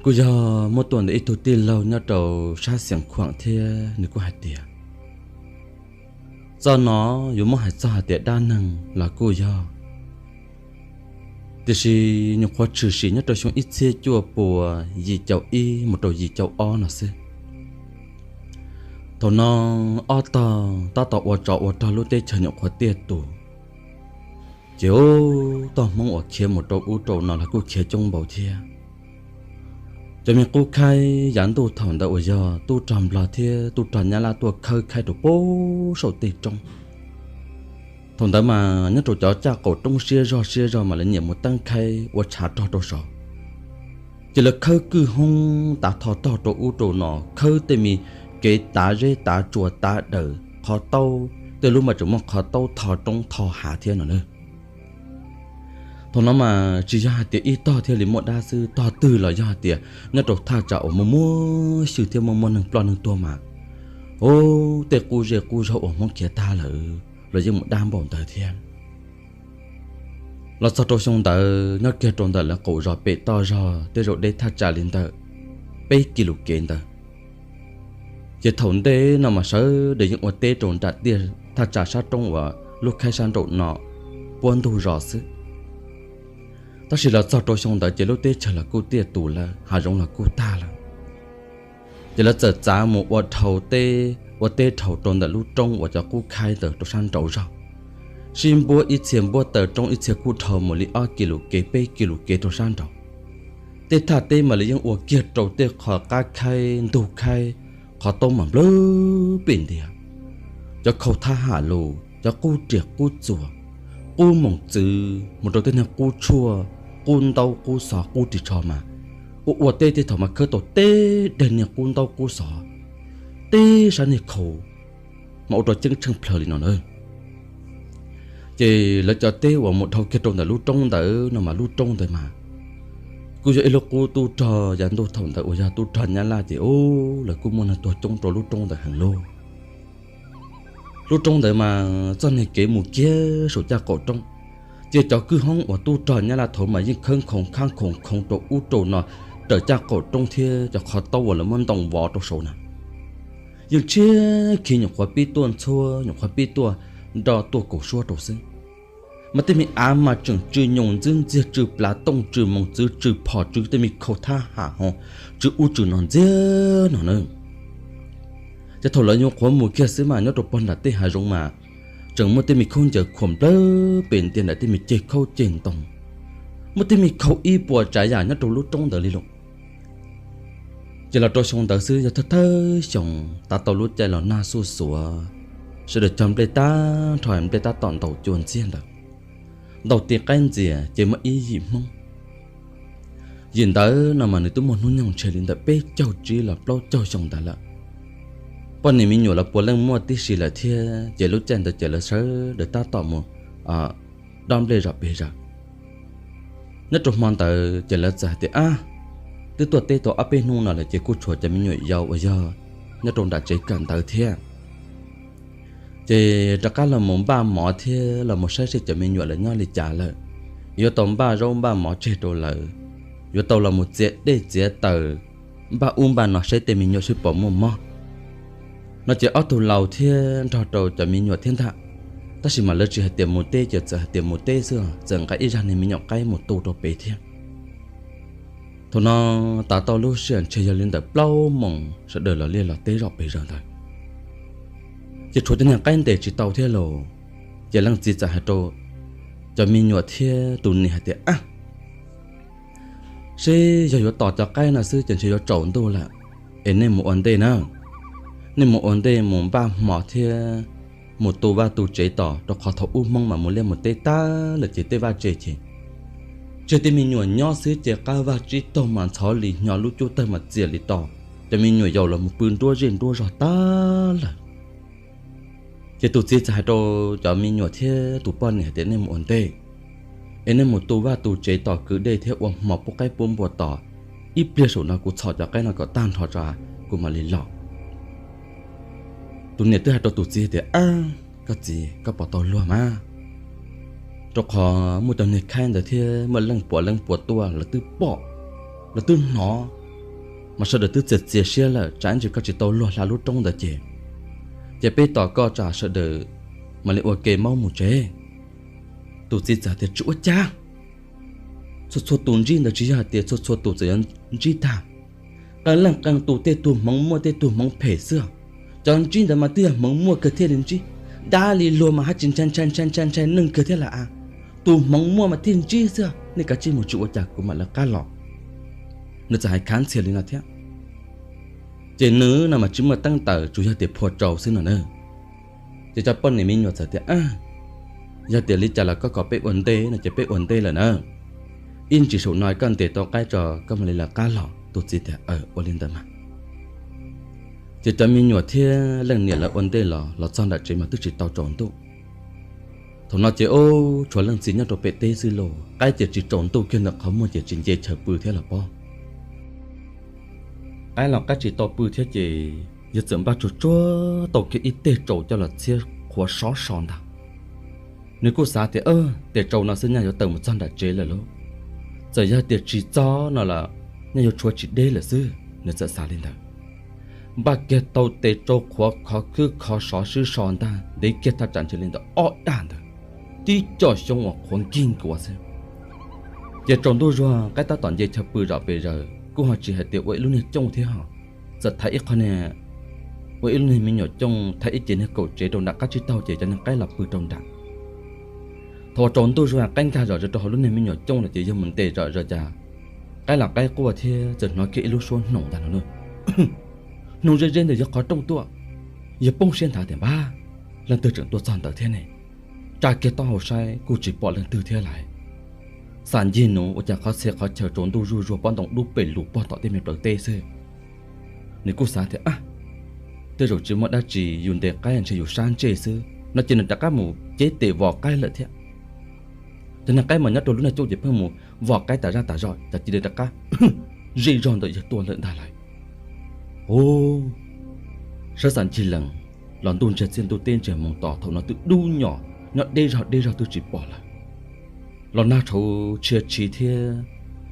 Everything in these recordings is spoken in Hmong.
Kuj yog muab tuaj ntawm ib tug tij laug nyob rau sab Xeev Khuam thiab nws kuj hais tias, txoj no yuav muab hais txog hais tias dab neeg los kuj yog, tiam sis nyuam qhuav tshwm sim nyob rau xyoo ib txhiab cuaj puas yim caum ib mus rau yim caum ob no xwb. Thaum no ob tog tab tom ua tsov ua rog lub teb chaws nyuam qhuav tiaj tus, ces ub, tog Hmoob uas khiav mus rau ub rau no los kuj khiav coob npaum thiab. Cov me qub khaib yav ntuj thaum ntawd uas yog tub rog Nplog thiab tub rog Nyab Laj tuaj khawb khaib rau pem saum tej roob. Thaum ntawd mas nyob rau cov caj qaum roob siab zog siab zog mas lawv nyiam mus teeb khaib ua tshav rog rau saud. Ces lawv khawb kwj hoob tav tho tog rau ub rau no, khawb tej me kev tav zeb tav tsua tav daws qhov taub, tej lub mas tseem muaj qhov taub tho roob tho hav thiab no na. Thaum no mas tsis yog hais tias ib tog thiaj li muaj dab xwb, tog twg los yog hais tias nyob rau thaj tsam uas muaj muaj xyw thiab muaj muaj neeg ploj neeg tuag mas, ub, tej qub zej qub zog uas Hmoob khiav tag lawm los yeej mus dab npaum ntawd thiab. Los txog rau xyoo ntawd nyob kiag rau ntawm lawv qaum zos pem toj zog tej zaum deb thaj tsam li ntawm peb kis lus kev ntawd. Ces thaum ntej no mas sawv daws yeej ua teb rau nram tiaj thaj tsam sab roob uas lub khaib sab nraum no puab ntug zos xwb. Tab sis los txog rau xyoo ntawd ces lub teb chaws los kuj tiaj tus lawm, hav zoov los kuj tag lawm. Ces lawv txawm txav mus ua dhau teb, ua teb dhau rau ntawm lub roob uas cov qub khaib ntawd rau sab nraud zog, sib npuab ib txhia npuab taw roob, ib txhia kuj dhau mus li ob kis lus kev peb kis lus kev rau sab nraud. Tej thaj teb mas lawv yeej ua kiag rau tej qhov qab khaib ntug khaib, qhov taub mas nplawg pem ntiag. Cov khau thab ham lus, cov qub riam qub txuas, qub moos txwv mus rau tej niag qub tshuaj, qub ntaub qub xov qub ris tsho mas ua ua teb tej thaum mas khawb tau teb daig niag qub ntaub qub xov, teb sab niag khau mas ua rau ceeb tsheej plawg li no na. Ces lawv cov teb uas mus dhau kiag rau ntawm lub roob ntawd no mas lub roob ntawd mas kuj yog ib lub qub tub rog yav ntuj thaum ntawd uas yog tub rog Nyab Laj ces ub, lawv kuj muaj neeg tuag coob rau lub roob ntawd heev lauj. Lub roob ntawd mas txoj niag kev mus kiag saum caj qaum roob, ces cov kwj hoob uas tub rog Nyab Laj thaud mas yeej khawb nkhoos khab nkhoos khoov rau ub rau no raws caj qaum roob thiab cov qhov taub uas lawv muab ntoo vov rau saud na. Yeej tshiab khiv nyuam qhuav pib tuaj ntxhuab, nyuam qhuav pib tuaj nroj tuaj kaum suab rau xwb. Mas tej me av mas tseem tsw nyoos ntxwb ntxiag, tsw plav tooj, tsw moos txwv, tsw phom, tsw tej me khau thab ham ho, tsw ub tsw no ntxiag no na. Ces thaum lawv nyuam qhuav mus kiag xwb mas nyob rau pog nram tej hav zoov mas tseem muaj tej me khaub ncaws khuam nplawg pem ntiag ntawm tej me ceg khaub ceg ntoo, muaj tej me khau ib puas tsav yam nyob rau lub roob ntawd li lawm. Ces los rau xyoo ntawd xwb yog thawj thawj xyoo tav tau lub caij los nag xuj xuav, sawv daws cog nplej tag nrho, nplej tab tom ntaus cua ntxiag ntawd, ntaus ti qaib ntxias ces muaj ib yim Hmoob. Yim ntawd no mas nws twb muaj hnub nyoog ntshe li ntawm peb caug tsib los plaub caug xyoo ntawd lawm. Poj niam me nyuam los puav leej muaj tib si lawm thiab, ces lub caij ntawd ces lawv sawv daws tab tom mus dob nplej zom pes zaws. Nyob rau hmo ntawd ces lawv txawm hais tias, ab, twb tuaj teb tau ob peb hnub no lawm ces kuj tshuav cov me nyuam yaus uas yog nyob rau nram tsev kawm ntawv thiab. Ces rov qab los mus npaj mov thiab los mus saib seb cov me nyuam lawv nyob li cas lawm, yuav tau npaj zaub npaj mov tseg rau lawv, yuav tau los mus txiav dej txiav taws, npaj ub npaj no saib tej me nyuam seb puas muaj mob. No ces ob tug laus thiab nrog rau cov me nyuam thiab ntag, tab sis mas lawv tsis hais tias mus teb, ces txawm hais tias mus teb xwb, txawm nqa ib zaj niag me nyuam qaib mus tu rau pem thiab. Thaum no tav tau lub sij hawm ntshe yog li ntawm plaub moos sawv daws los liaj los teb zom pes zaws ntawd, ces tshuav cov niag qaib ntes tsis tau thiab lauj. Ces leej txiv txawm hais rau cov me nyuam thiab tus niam hais tias, ab, seb yog yuav tos cov qaib no xwb ces ntshe yuav tsaus ntuj lawm, es nej mus ua ntej na. Nej mus ua ntej mus npaj hmo thiab mus tu vaj tu tsev tos, rau qhov thaum ub Hmoob mas mus liaj mus teb tag lawm ces tej vaj tse ces tseg tej me nyuam nyob xwb ces qab vaj tsib taug mas ntxhov li hnyo, lub cub tawg mas txias li to, cov me nyuam yaus los mus pw nruab zej nruab zog tag lawm. Ces tus txiv txawm hais rau cov me nyuam thiab tus poj niam hais tias, nej mus ua ntej, es nej mus tu vaj tu tsev tos kwv dej thiab ua hmo pub qaib pub npua tos, ib pliag saum no kuv txhom cov qaib no kom tag nrho tso kuv mam li los. Tus niam twb hais rau tus txiv tias, ab, koj txiv, koj puas tau luag mas, rau qhov muaj cov niag khaib ntawd thiab muaj leej puas leej puas tuaj lawv twb pom, lawv twb hnov, mas sawv daws twb txias txias siab lawm, tsam ib ntsis koj tsis tau luag hla lub roob ntawd ces, ces peb tos koj tsam sawv daws mam li ua ke maub mus tsev. Tus txiv txawm tias tsis ua cas, txhua txhua tus ntsib ntawd tsis yog hais tias txhua txhua tus txawm yuav ntsib tag. Qee leej qee tus tej tug hmoov muaj tej tug hmoov phem xwb. Cov ntsib ntawd mas twb yog hmoov muaj kawg thiaj li ntsib, dab li luag mas haj tsis ntshai ntshai ntshai ntshai ntshai neeg kawg thiab lawm a. Tus hmoov muaj mas thiaj ntsib xwb, nej kav tsij mus tsis ua cas kuv mam lawv qab los. Nws txawm hais khav ntxhias li no thiab. Ces nws no mas tsis muaj teeb taws, tsuas yog tias phua rau xwb no na. Ces cov poj niam me nyuam txawm tias, yog tias li cas los koj kom peb ua ntej no ces peb ua ntej lawm na. Ib ntsis saum no koj ntes tau qaib tso koj mam li lawv qab los. Tus txiv tias, ua li ntawd mas. Ces cov me nyuam thiab leej niam lawv ua ntej los, los txog nram tsev mas twb tsis tau tsaus ntuj. Thaum no ces ub, tshuav leej txiv nyob rau pem teb xwb lauj, qaib ces tsis tsaus ntuj kiag ntawm qhov muag ces tsis nce chaw pw thiab los pob. Qaib los qaib tsis tau pw thiab ces yawg txawm npaj tsuag tsuag tau kiag ib teg tsau coj los txhiab qhuav sov so ntag. Nws kuj xav tias, tes tsau no xwb nyaj yuav tawm mus txog nram tsev lawm lauj. Txawm yog tias tsis txog no los nyaj yuav tshuav tsis deb lawm xwb, nws txawm xav li ntawd. Npaj kiag tau tes tsau qhuav khov khwb khov sov sib so ntag, ntev kiag thaj tsam ntshe li ntawm ob dag ntawd, tib co xyoob uas qhuav nkig nkuav xwb. Ces tsaus ntuj zuag qaib tab tom nce chaw pw zom pes zaws, kuj ho tsis hais tias ua ib lub niag cooj thiab ho, txawm thaiv ib qho niag, ua ib lub niag me nyuam cooj thaiv ib ce niag kaum tsev rau nram qab tsib taug ces cov niag qaib los pw rau nram. Thaum uas tsaus ntuj zuag qaib nkag zom zaws rau hauv lub niag me nyuam cooj lawm ces yawg mus ntes zom zaws cas qaib los qaib quaj thiab txawm hnov kiag ib lub suab hnoos ntag no na. Hnoos ze ze ntawm yawg qhov rooj tuaj. Yawg poob siab nthav tias npab, leej twg tseem tuaj txog ntawd thiab ne? Tsa kiag taub hau saib kuj tsis pom leej twg thiab lais. Xam ncig nuv ua cas qhov txhia qhov chaw tsaus ntuj zuj zus pob ntoo dub pes lus pog tom tej me plawv teb xwb. Nws kuj xav tias, tej zaum tsis muaj dab tsi, yus ntes qaib ntshe yus sab ntsej xwb no ces nws rov qab mus cev tes vos qaib lawm thiab. Cov niag qaib mas nyob rau lub niag cooj ces pheej mus vos qaib tas zaj tas zog, cas cia li rov qab zij zog ntawm yawg tuaj lawm ntag lauj. Ub, sawv xam ncig lees los ntuj ntsiag txiaj ntuj teb ntsiag moos tos, thaum no twb dub nyom nyob deb zog deb zog twb tsis pom lawm. Los nag tshauv tshia tshiv thiab,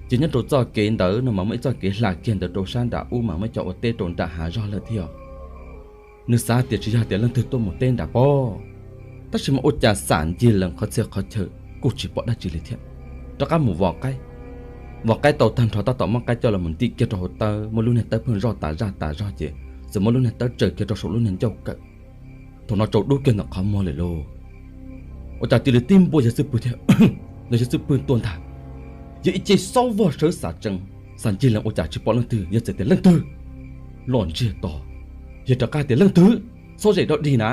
ces nyob rau txoj kev ntawd no mas muaj ib txoj kev hla kiag ntawd rau sab nram ub mas muaj cov ua teb rau nram hav zog lawm thiab. Nws xav tias tsis yog tias leej twg tuaj mus teb nram pob, tab sis mas ua cas xam ncig lees qhov txhia qhov chaw kuj tsis pom dab tsi li thiab. Rov qab mus vos qaib, vos qaib tau tag nrho tab tom muab qaib coj los mus ntim kiag rau hauv tawb, muab lub niag tawb pheej zoj tas zaj tas zog ces txawm muab lub niag tawb tsaws kiag rau saum lub niag ncauj kawm. Thaum no tsaus dub kiag ntawm qhov muag lawm lauj. Ua cas cia li tib npua yawg xwb pwg thiab, los yawg xwb pwg tuaj ntag. Yawg ib ce xaub vog sawv xam tsees, xam ncig lees ua cas tsis pom leej twg, yawg txawm tias leej twg los ntsiag to. Yawg rov qab tias leej twg, xaub zem dog dig na,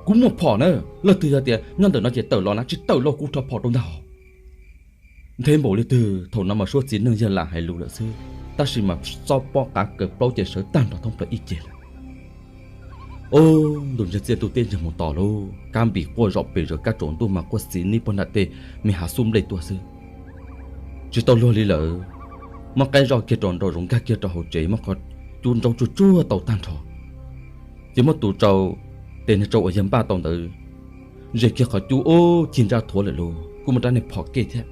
kuv muaj phom na, leej twg yog tias nyob ntawm no ces tawm los na, tsis tawm los kuv rho phom rau ntag hos. Nthe npaum li twg thaum no mas suab txiv neej yawg lam hais lus lawm xwb, tab sis mas xob pob qav kaws plaub ces sawv tag nrho thoob plaws ib ce lawm. Ub, ntuj ntsiag txiaj ntuj teb ntsiag moos tos lauj, kab npis quaj zom pes zaws, kab tsaus ntuj mas quaj xis nib puag nram tej me hav xub nplej tuaj xwb. Tsis tau luag li lawm, muab qaib zoj kiag rau nraum zoov nkag kiag rau hauv tsev, muab qhov cub ntsaub tsuag tsuag tau tag nrho. Ces muab tus tsau, tes niag tsau uas yawg npaj tau ntawd, ze kiag qhov cub ub cig ntsaj thuav lawm lauj, kuj muab rab niag phom kej thiab,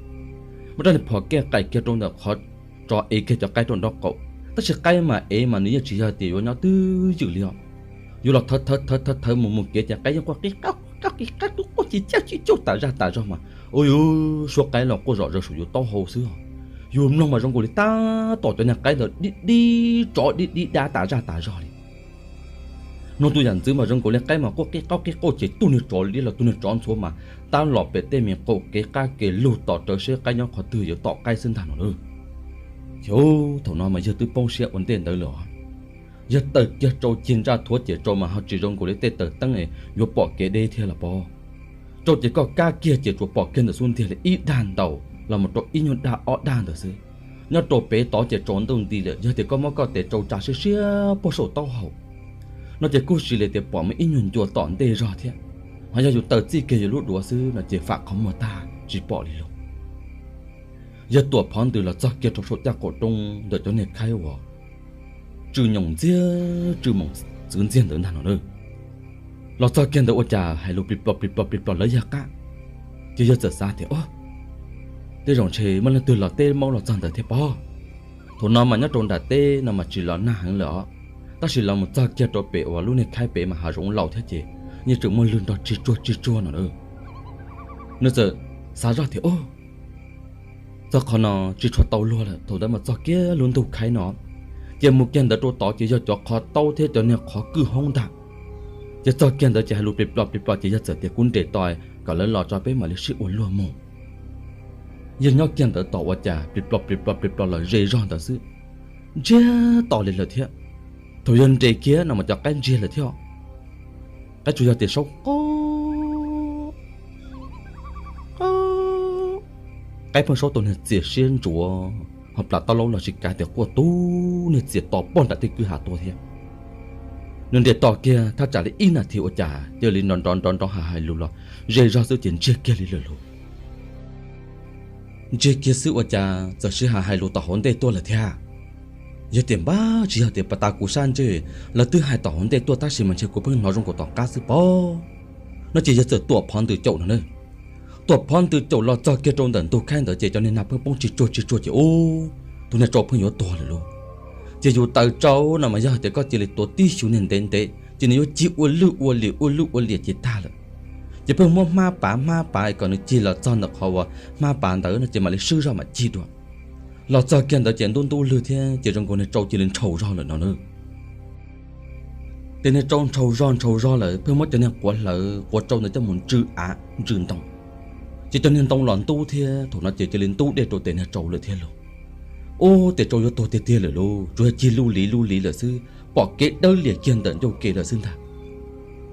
muab rab niag phom kej qaim kiag rau ntawm qhov tsov ev kiag cov qaib rau nraub qaum. Tab sis qaib mas ev mas nws yeej tsis yog tias yuav nyob twj ywm li os, yuav los thawv thawv thawv thawv thawv mus mus kev ces qaib yeej quaj qib qab qib qab qib qab, quaj quaj ci ciaj ci cuj tas zaj tas zog mas, ua yus suab qaib los quaj zom zaws saum yus taub hau xwb. Yus mloog mas zoo nkaus li tab tom cov niag qaib ntawd dib dib tsov dib dib dab tas zaj tas zog li. Mloog tus yam ntxwv mas zoo nkaus li qaib mas quaj qib qaub qib qauj ces tus niag tsov liab los tus niag tsov ntxhuav mas tab los pem tej me qaum kev qab kev lug tos rawv seb qaib nyob qhov twg yuav tom qaib xwb ntag no lauj. Ces thaum no mas yawg twb poob siab ua ntej ntawd lawm os. Yawg taws kiag tsau cig ntsaj thuav ces tsau mas ho tsis zoo nkaus li tej taws teeb es yuav pom kev deb thiab los pob. Tsau ces koj kab kiag ces tsuas pom kiag ntawm xub ntiag li ib dag ntaus los mus rau ib nyuag dag ob dag ntawd xwb. Nyob rau pem tod ces tsaus ntuj nti lawm, yog tias koj muab koj tes tsau tsa siab siab puag saum taub hau no ces kuj sis li tias pom muaj ib nyuag ncua tom ntej zog thiab. Ho yog yus taws txij kiag yus lub duav xwb no ces fam qhov muag tag tsis pom li lauj. Yawg tuam phov ntws los txog kiag rau saum caj qaum roob ntawm cov niag khaib uas tsw nyoos ntxiag tsw moos txwv ntxiag ntawd ntag no na. Los txog kiag ntawd ua cas hais lus plig plog plig plog plig plog lawv yawg qab. Ces yawg txawm xav tias, o, tej zaum ntshe muaj leej twg los teb maub los txog ntawd thiab pob. Thaum no mas nyob rau nram teb no mas tsis los nag heev lawm os, tab sis los mus txog kiag rau pem uas lub niag khaib pem mas hav zoov laus thiab ces yeej tseem muaj lwg nrog tsig tsuag tsig tsuag no na. Nws txawm xav zoj tias, Txog qhov no tsis tshua tau luag lawm, thaum ntawd mas txog kiag lub ntug khaib no, ces mus kiag ntawd rau tod ces yog cov qhov taub thiab cov niag qhov kwj hoob ntag. Ces txog kiag ntawd ces hais lus plig plo plig plo ces yog txawm tias, Kuv nres tos kom lawv los tso peb mam li sib ua luag mus. Yog nyob kiag ntawd tos ua cas plig plo plig plo plig plo los ze zog ntawd xwb, ntsiag to li lawm thiab. Thaum yog nres kiag no mas cov qaib ntsiag lawm thiab, qaib tsuas yog tias saub qo qaib pheej saub tau niag txias siab ntsuav ho plam taub laub los tsis kav tias quaj tub niag txias to pog nram tej kwj ha tuaj thiab. Nws nres tos kiag thaj tsam li ib nas this ua cas cia li nrov nrov nrov nrov hais hais lus los ze zog xwb ces ntsiag kiag li lawm lauj. Ntsiag kiag xwb ua cas txawm sib hais hais lus tom hauv ntej tuaj lawm thiab. Yog tias npab tsis yog tias pas tas kuv sab ntsej, lawv twb hais tom hauv ntej tuaj tab sis mas ntshe kuv pheej hnov zoo nkaus tom qab xwb pob. No ces yog txawm tuam phov ntws caum no na. Tuam phov ntws caum los txog kiag rau ntawm ntug khaib ntawd ces cov niag nag pheej poob tsig tsuag tsig tsuag ces ub, tus niag tsau pheej yuav tuag lawm lauj. Ces yus taws tsau no mas yog hais tias koj cia li tuav tib xyuv niag ntev ntev ces nws yuav cig ua lwj ua liam ua lwj ua liam ces tag lawm. Ces pheej muab hmab pav hmab pav kom nws cig los txog ntawm qhov uas hmab pav ntawd no ces mam li swb zog mam cig dua. Los txog kiag ntawd ces ntub ntub lwg thiab ces zoo nkaus niag tsau cia li ntshaus zog lawm no na. Ces niag tsau ntshaus zog ntshaus zog lawm pheej muab cov niag quav hlawv quav tsau ntawd coj mus ntsw av ntsw ntoo. Ces cov niag ntoo los ntub thiab thaum no ces cia li ntub dej rau tes niag tsau lawm thiab lauj. Ub, tes tsau yuav tuag tiag tiag lawm lauj, tsuas yog cig luj liv luj liv lawm xwb, pom kev dawb lias kiag ntawm ncauj ke lawm xwb ntag.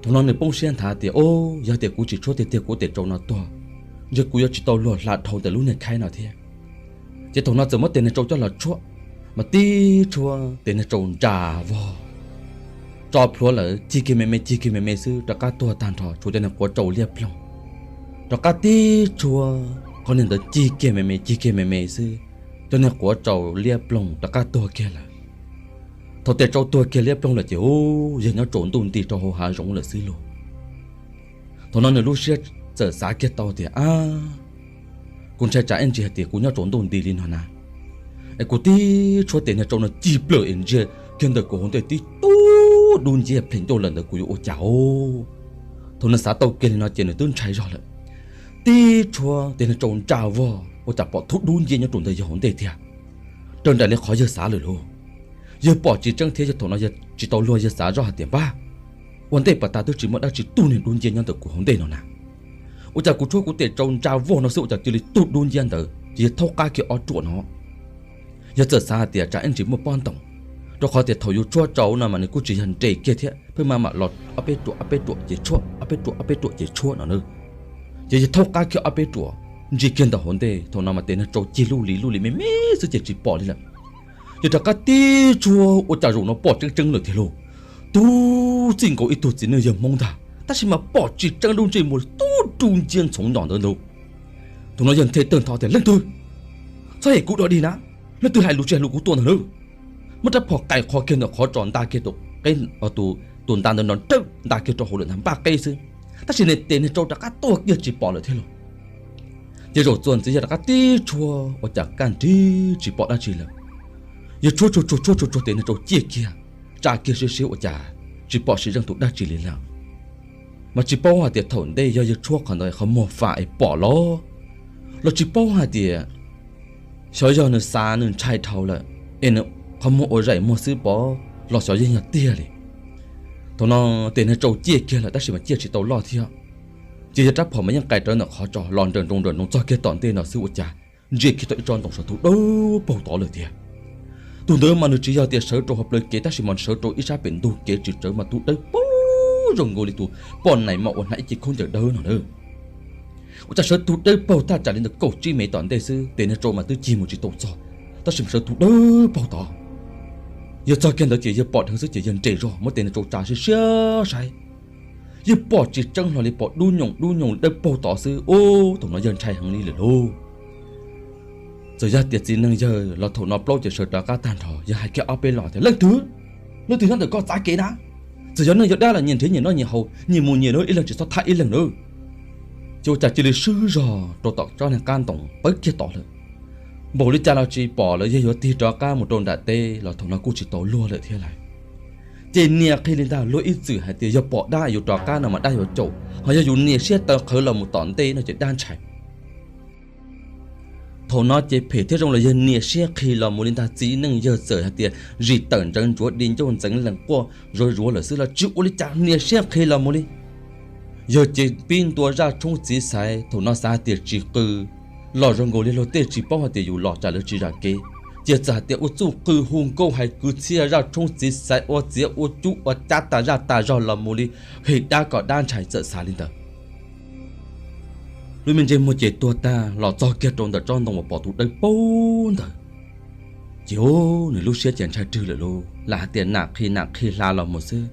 Thaum no nws poob siab nthav tias, Ub, yog tias kuv tsis tshuab tiag tiag kuv tes tsau no tuag, ntshe kuv yuav tsis tau luag hla dhau ntawm lub niag khaib no thiab. Ces thaum no txawm muab tes niag tsau coj los tshuab, mas tib tshuab tes niag tsau ntsa vog tso plhuav lawm, cig kiag me me cig kiag me me xwb rov qab tuag tag nrho, tshuav cov niag quav tsau liab ploog. Rov qab tib tshuab qhov niag ntawd cig kiag me me cig kiag me me xwb, cov niag quav tsau liab ploog rov qab tuag kiag lawm. Thaum tes tsau tuag kiag liab ploog lawm ces ub, yawg nyob tsaus ntuj nti rau hauv hav zoov lawm xwb lauj. Thaum no nws lub siab txawm xav kiag tau tias, Ab, kuv ntshai tsam ib ntsis hais tias kuv nyob tsaus ntuj nti li no na, es kuv tib tshuab tes niag tsau no cig plaws es ntsiag kiag ntawm kuv hauv ntej tib tug dub nciab plees ncauj lawm ntawd kuv yuav ua cas os? Thaum nws xav tau kiag li no ces nws twb ntshai zog lawm. Tib tshuab tes niag tsau ntsa vog ua cas pom tug dub nciab nyob rau ntawm yawg hauv ntej tiag, raws nraim li qhov yawg xav lawm lauj. Yawg pom tsis tseeb thiab yawg thaum no yawg tsis tau luag yawg xav zoj hais tias, Npab, ua ntej pas tas twb tsis muaj dab tsi tug niag dub nciab nyob ntawm kuv hauv ntej no na. Ua cas kuv tshuab kuv tes tsau ntsa vog no xwb ua cas cia li tug dub nciab ntawd ces yawg thaub qab kiag ob ruam no. Yawg txawm xav hais tias tsam ib ntsis muaj pob ntoos, rau qhov tias thaum yus tshuab tsau no mas nws kuj tsis yog nres kiag thiab, pheej maj mam los ob peb ruam ob peb ruam ces tshuab ob peb ruam ob peb ruam ces tshuab no na. Ces yawg thaub qab kiag ob peb ruam ntsia kiag ntawm hauv ntej, thaum no mas tes niag tsau cig luj liv luj liv me me xwb ces tsis pom li lawm. Ces rov qab tib tshuab ua cas zaum no pom tseeb tseeb lawm tiag lauj. Tub txij nkaus ib tug txiv neej yawg Hmoob ntag tab sis mas pom tsis tseeb lub ntsej muag tub dub nciab ntxhoov ntawm ntawd lauj. Thaum no yawg nthe tawg ntho tias, Leej twg? Txhob hem kuv dog dig na, leej twg hais lus tsis hais lus kuv tua ntag na. Muab rab phom qais qho kiag ntawm qhov tsos nta kiag tus qeb, tus nta ntawd nrov nrawj nta kiag rau hauv lawm ntag npaj qeb xwb, tab sis niag tes niag tsau rov qab tuag kiag tsis pom lawm thiab lauj. Ces zaum txuas ntxiv yawg rov qab tib tshuab ua cas kaj nrig tsis pom dab tsi lawm. Yawg tshuab tsuag tsuag tshuab tsuag tsuag tes niag tsau ciaj kiag, tsa kiag siab siab ua cas tsis pom siv zeej tus dab tsi li lawm. Mas tsis paub hais tias thaum ntej yog yawg tshuab qhov ntawd qhov muag fam es pom los, los tsis paub hais tias xyov yog nws xav nws ntshai dhau lawm es nws qhov muag ua zaim muag xwb pob los xyov yeej yog tiag li. Thaum no tes niag tsau ciaj kiag lawm tab sis mas ciaj tsis tau loj thiab, ces yawg rab phom mas yeej qais rawv ntawm qhov tsos los nrawm nroos nrawm nroos txog kiag tom ntej no xwb ua cas ntsia kiag tau ib tsob ntoo sawv tug dawb paug tod lawm tiag. Tus ntawd mas nws tsis yog tias sawv rau hauv plawv kev tab sis mas sawv rau ib sab pem ntug kev tsis tsawv mas tus dawb paug zoo nkaus li tus poj niam mas uas hnav ib ce khaub ncaws dawb no na. Ua cas sawv tug dawb paug thaj tsam li ntawm kaum tsib mev tom ntej xwb tes niag tsau mas twb cig mus tsis tau txog, tab sis mas sawv tug dawb paug tod. Yawg txog kiag ntawd ces yawg pom dheev xwb ces yawg nres zog muab tes niag tsau tsa siab siab saib. Yawg pom tsis tseeb hlo li pom dub nyoos dub nyoos dawb paug tod xwb ub, thaum no yawg ntshai heev li lawm lauj. Txawm yog tias txiv neej yawg los thaum no plaub ces sawv rov qab tag nrho yawg hais kiag ob peb los tias, Leej twg? Leej twg nyob ntawm koj txav kev na? Txawm yog neeg yog dab los nyias nrhiav nyias noj nyias haus nyias mus nyias na, ib leeg tsis txhob thab ib leeg na. Ces ua cas cia li swb zog rau tom tsob niag qab ntoo pawv kiag tod lawm. npaum li cas los tsis pom lawm, yog yuav tig rov qab mus rau nram teb los thaum no kuj tsis tau luag lawm thiab lawm. Ces nias qhi li ntag, luag ib txwm hais tias yog pom dab yuav rov qab no mas dab yuav caum, ho yog yus nias siab taw qhawv los mus tom ntej no ces dab ntshai. Thaum no ces phem thiab zoo los yawg nias siab qhi los mus li ntag, txiv neej yawg txawm hais tias zis tawm ntsawv ntsuav di ncauj ntxeev lees quaj zuav zuav lawm xwb los tsis ua li cas, nias siab qhi los mus li. Yawg ces pib ntua zaj tshoob txiv xaiv, thaum no xav hais tias tsis qw los zoo nkaus li luag tej tsis paub hais tias yus los tsam lawv tsis zam kev, ces txawm hais tias ua txuj qw hu nkauj hais kwv txhiaj zaj tshoob txiv xaiv ua txiav ua cub ua cab tas zaj tas zog los mus li, hem dab kom dab ntshai, txawm xav li ntawd. Lub me ntsej muag ces tuag tag los txog kiag rau ntawm tsob ntoo uas pom tus dawb paug ntawd, ces nws lub siab ces ntshai rwg lawm lauj, lam hais tias nam qhi nam qhi hla los mus xwb.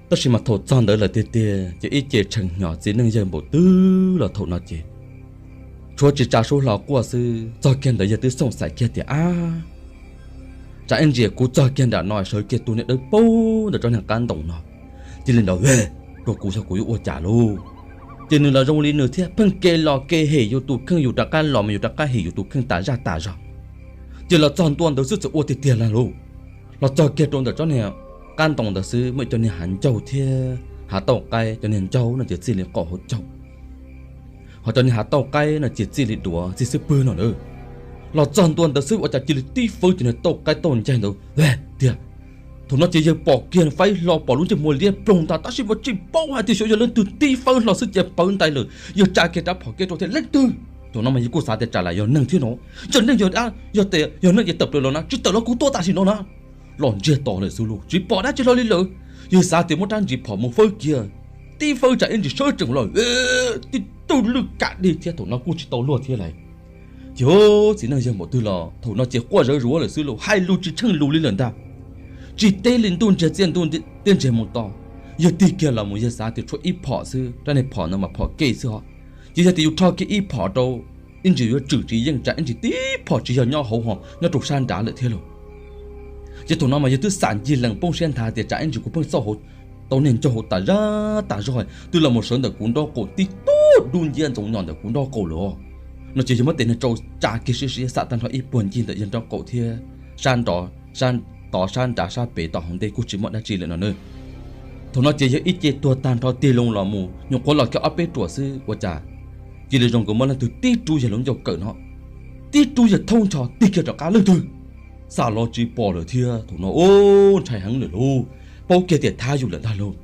Tab sis mas thaum txog ntawd lawm tiag tiag ces ib ce tshee hnyo, txiv neej yawg npaum twg los thaum no ces tshuav tsis tsa suab hlo quaj xwb. Txog kiag ntawd yawg twb xooj xaim kiag tias, ab, tsam ib ntsis kuv txog kiag nram no sawv kiag tus niag dawb paug ntawm tsob niag qab ntoo no cia li nrov veg rau kuv xyov kuv yuav ua cas lauj. Ces nws los zoo li nws thiab, pheej ke los ke hem yus tus kheej, yus rov qab los mas yus rov qab hem yus tus kheej tas zaj tas zog. Ces los txog ntua ntawd xwb txawm ua tiag tiag lauj. Los txog kiag rau ntawm tsob niag qab ntoo ntawd xwb muaj ib co niag hav ncaug thiab hav tauj qaib, cov niag ncaug no ces txij li qaum hauv caug, ho cov niag hav tauj qaib no ces txij li duav txij xub pwg no na. Los txog ntua ntawd xwb ua cas cia li tib fawb cov niag tauj qaib tauj ncaug ntawd tiag. Thaum no ces yawg pom kiag faib hlo pom lub ntsej muag liab ploog ntag, tab sis mas tsis paub hais tias xyov yog leej twg tib fawb hlo xwb ces pawv ntais lawm. Yawg tsa kiag rab phom kev rau thiab, leej twg? Thaum no mas yawg kuj xav tias tsam lam yog neeg thiab no, yog neeg yog, yog tias yog neeg ces tawm plaws los na, tsis tawm los kuv tuaj tam sim no na. Los ntsiag to lawm xwb lauj, tsis pom dab tsi hlo li lawm. Yawg xav tias muab rab ntsis phom mus fawb kiag, tib fawb tsam ib ntsis sawv tsees los tib tug lwj kam dig thiab, thaum no kuj tsis tau luag thiab lawm. Ces txiv neej yawg npaum twg los thaum no ces quaj zawv zuav lawm xwb lauj, hais lus tsis tsheej lus li lawm ntag. Tsis teb li ntuj ntsiag txiaj ntuj teb ntsiag mus to, yawg tig kiag los mus yawg xav tias tshuav ib phom xwb, rab niag phom ntawd mas phom kev xwb ho. Ces yog tias yus rho kiag ib phom rau, ib ntsis yuav tswm tsis yeej tsam ib ntsis tib phom tsis yog nyob hauv ho nyob rau sab nrad lawm thiab lauj. Ces thaum no mas yawg twb xam ncig lees poob siab nthav tias tsam ib ntsis kuv pheej xauj hauv tau niag ncaug hauv tas zaj tas zog twb los mus sawv ntawm kuv nraub qaum tib tug dub nciab ntxoov nyom ntawm kuv nraub qaum lawm no ces yawg muab tes niag tsau tsa kiag siab siab xam tag nrho ib puag ncig ntawm yawg nraub qaum thiab sab nrad, sab tod sab nrad sab pem tom hauv ntej kuj tsis muaj dab tsi lawm no na. Thaum no ces yawg ib ce tuag tag nrho tig loo los mus nyuam qhuav los kiag ob peb ruam xwb ua cas cia li zoo nkaus muaj leej twg tib rub yawg lub ncauj kawm no, tib rub yawg thoob ncho tig kiag rov qab, leej twg? Xam los tsis pom lawm thiab. Thaum no ntshai heev lawm lauj, paub kiag tias thab yus lawm ntag lauj.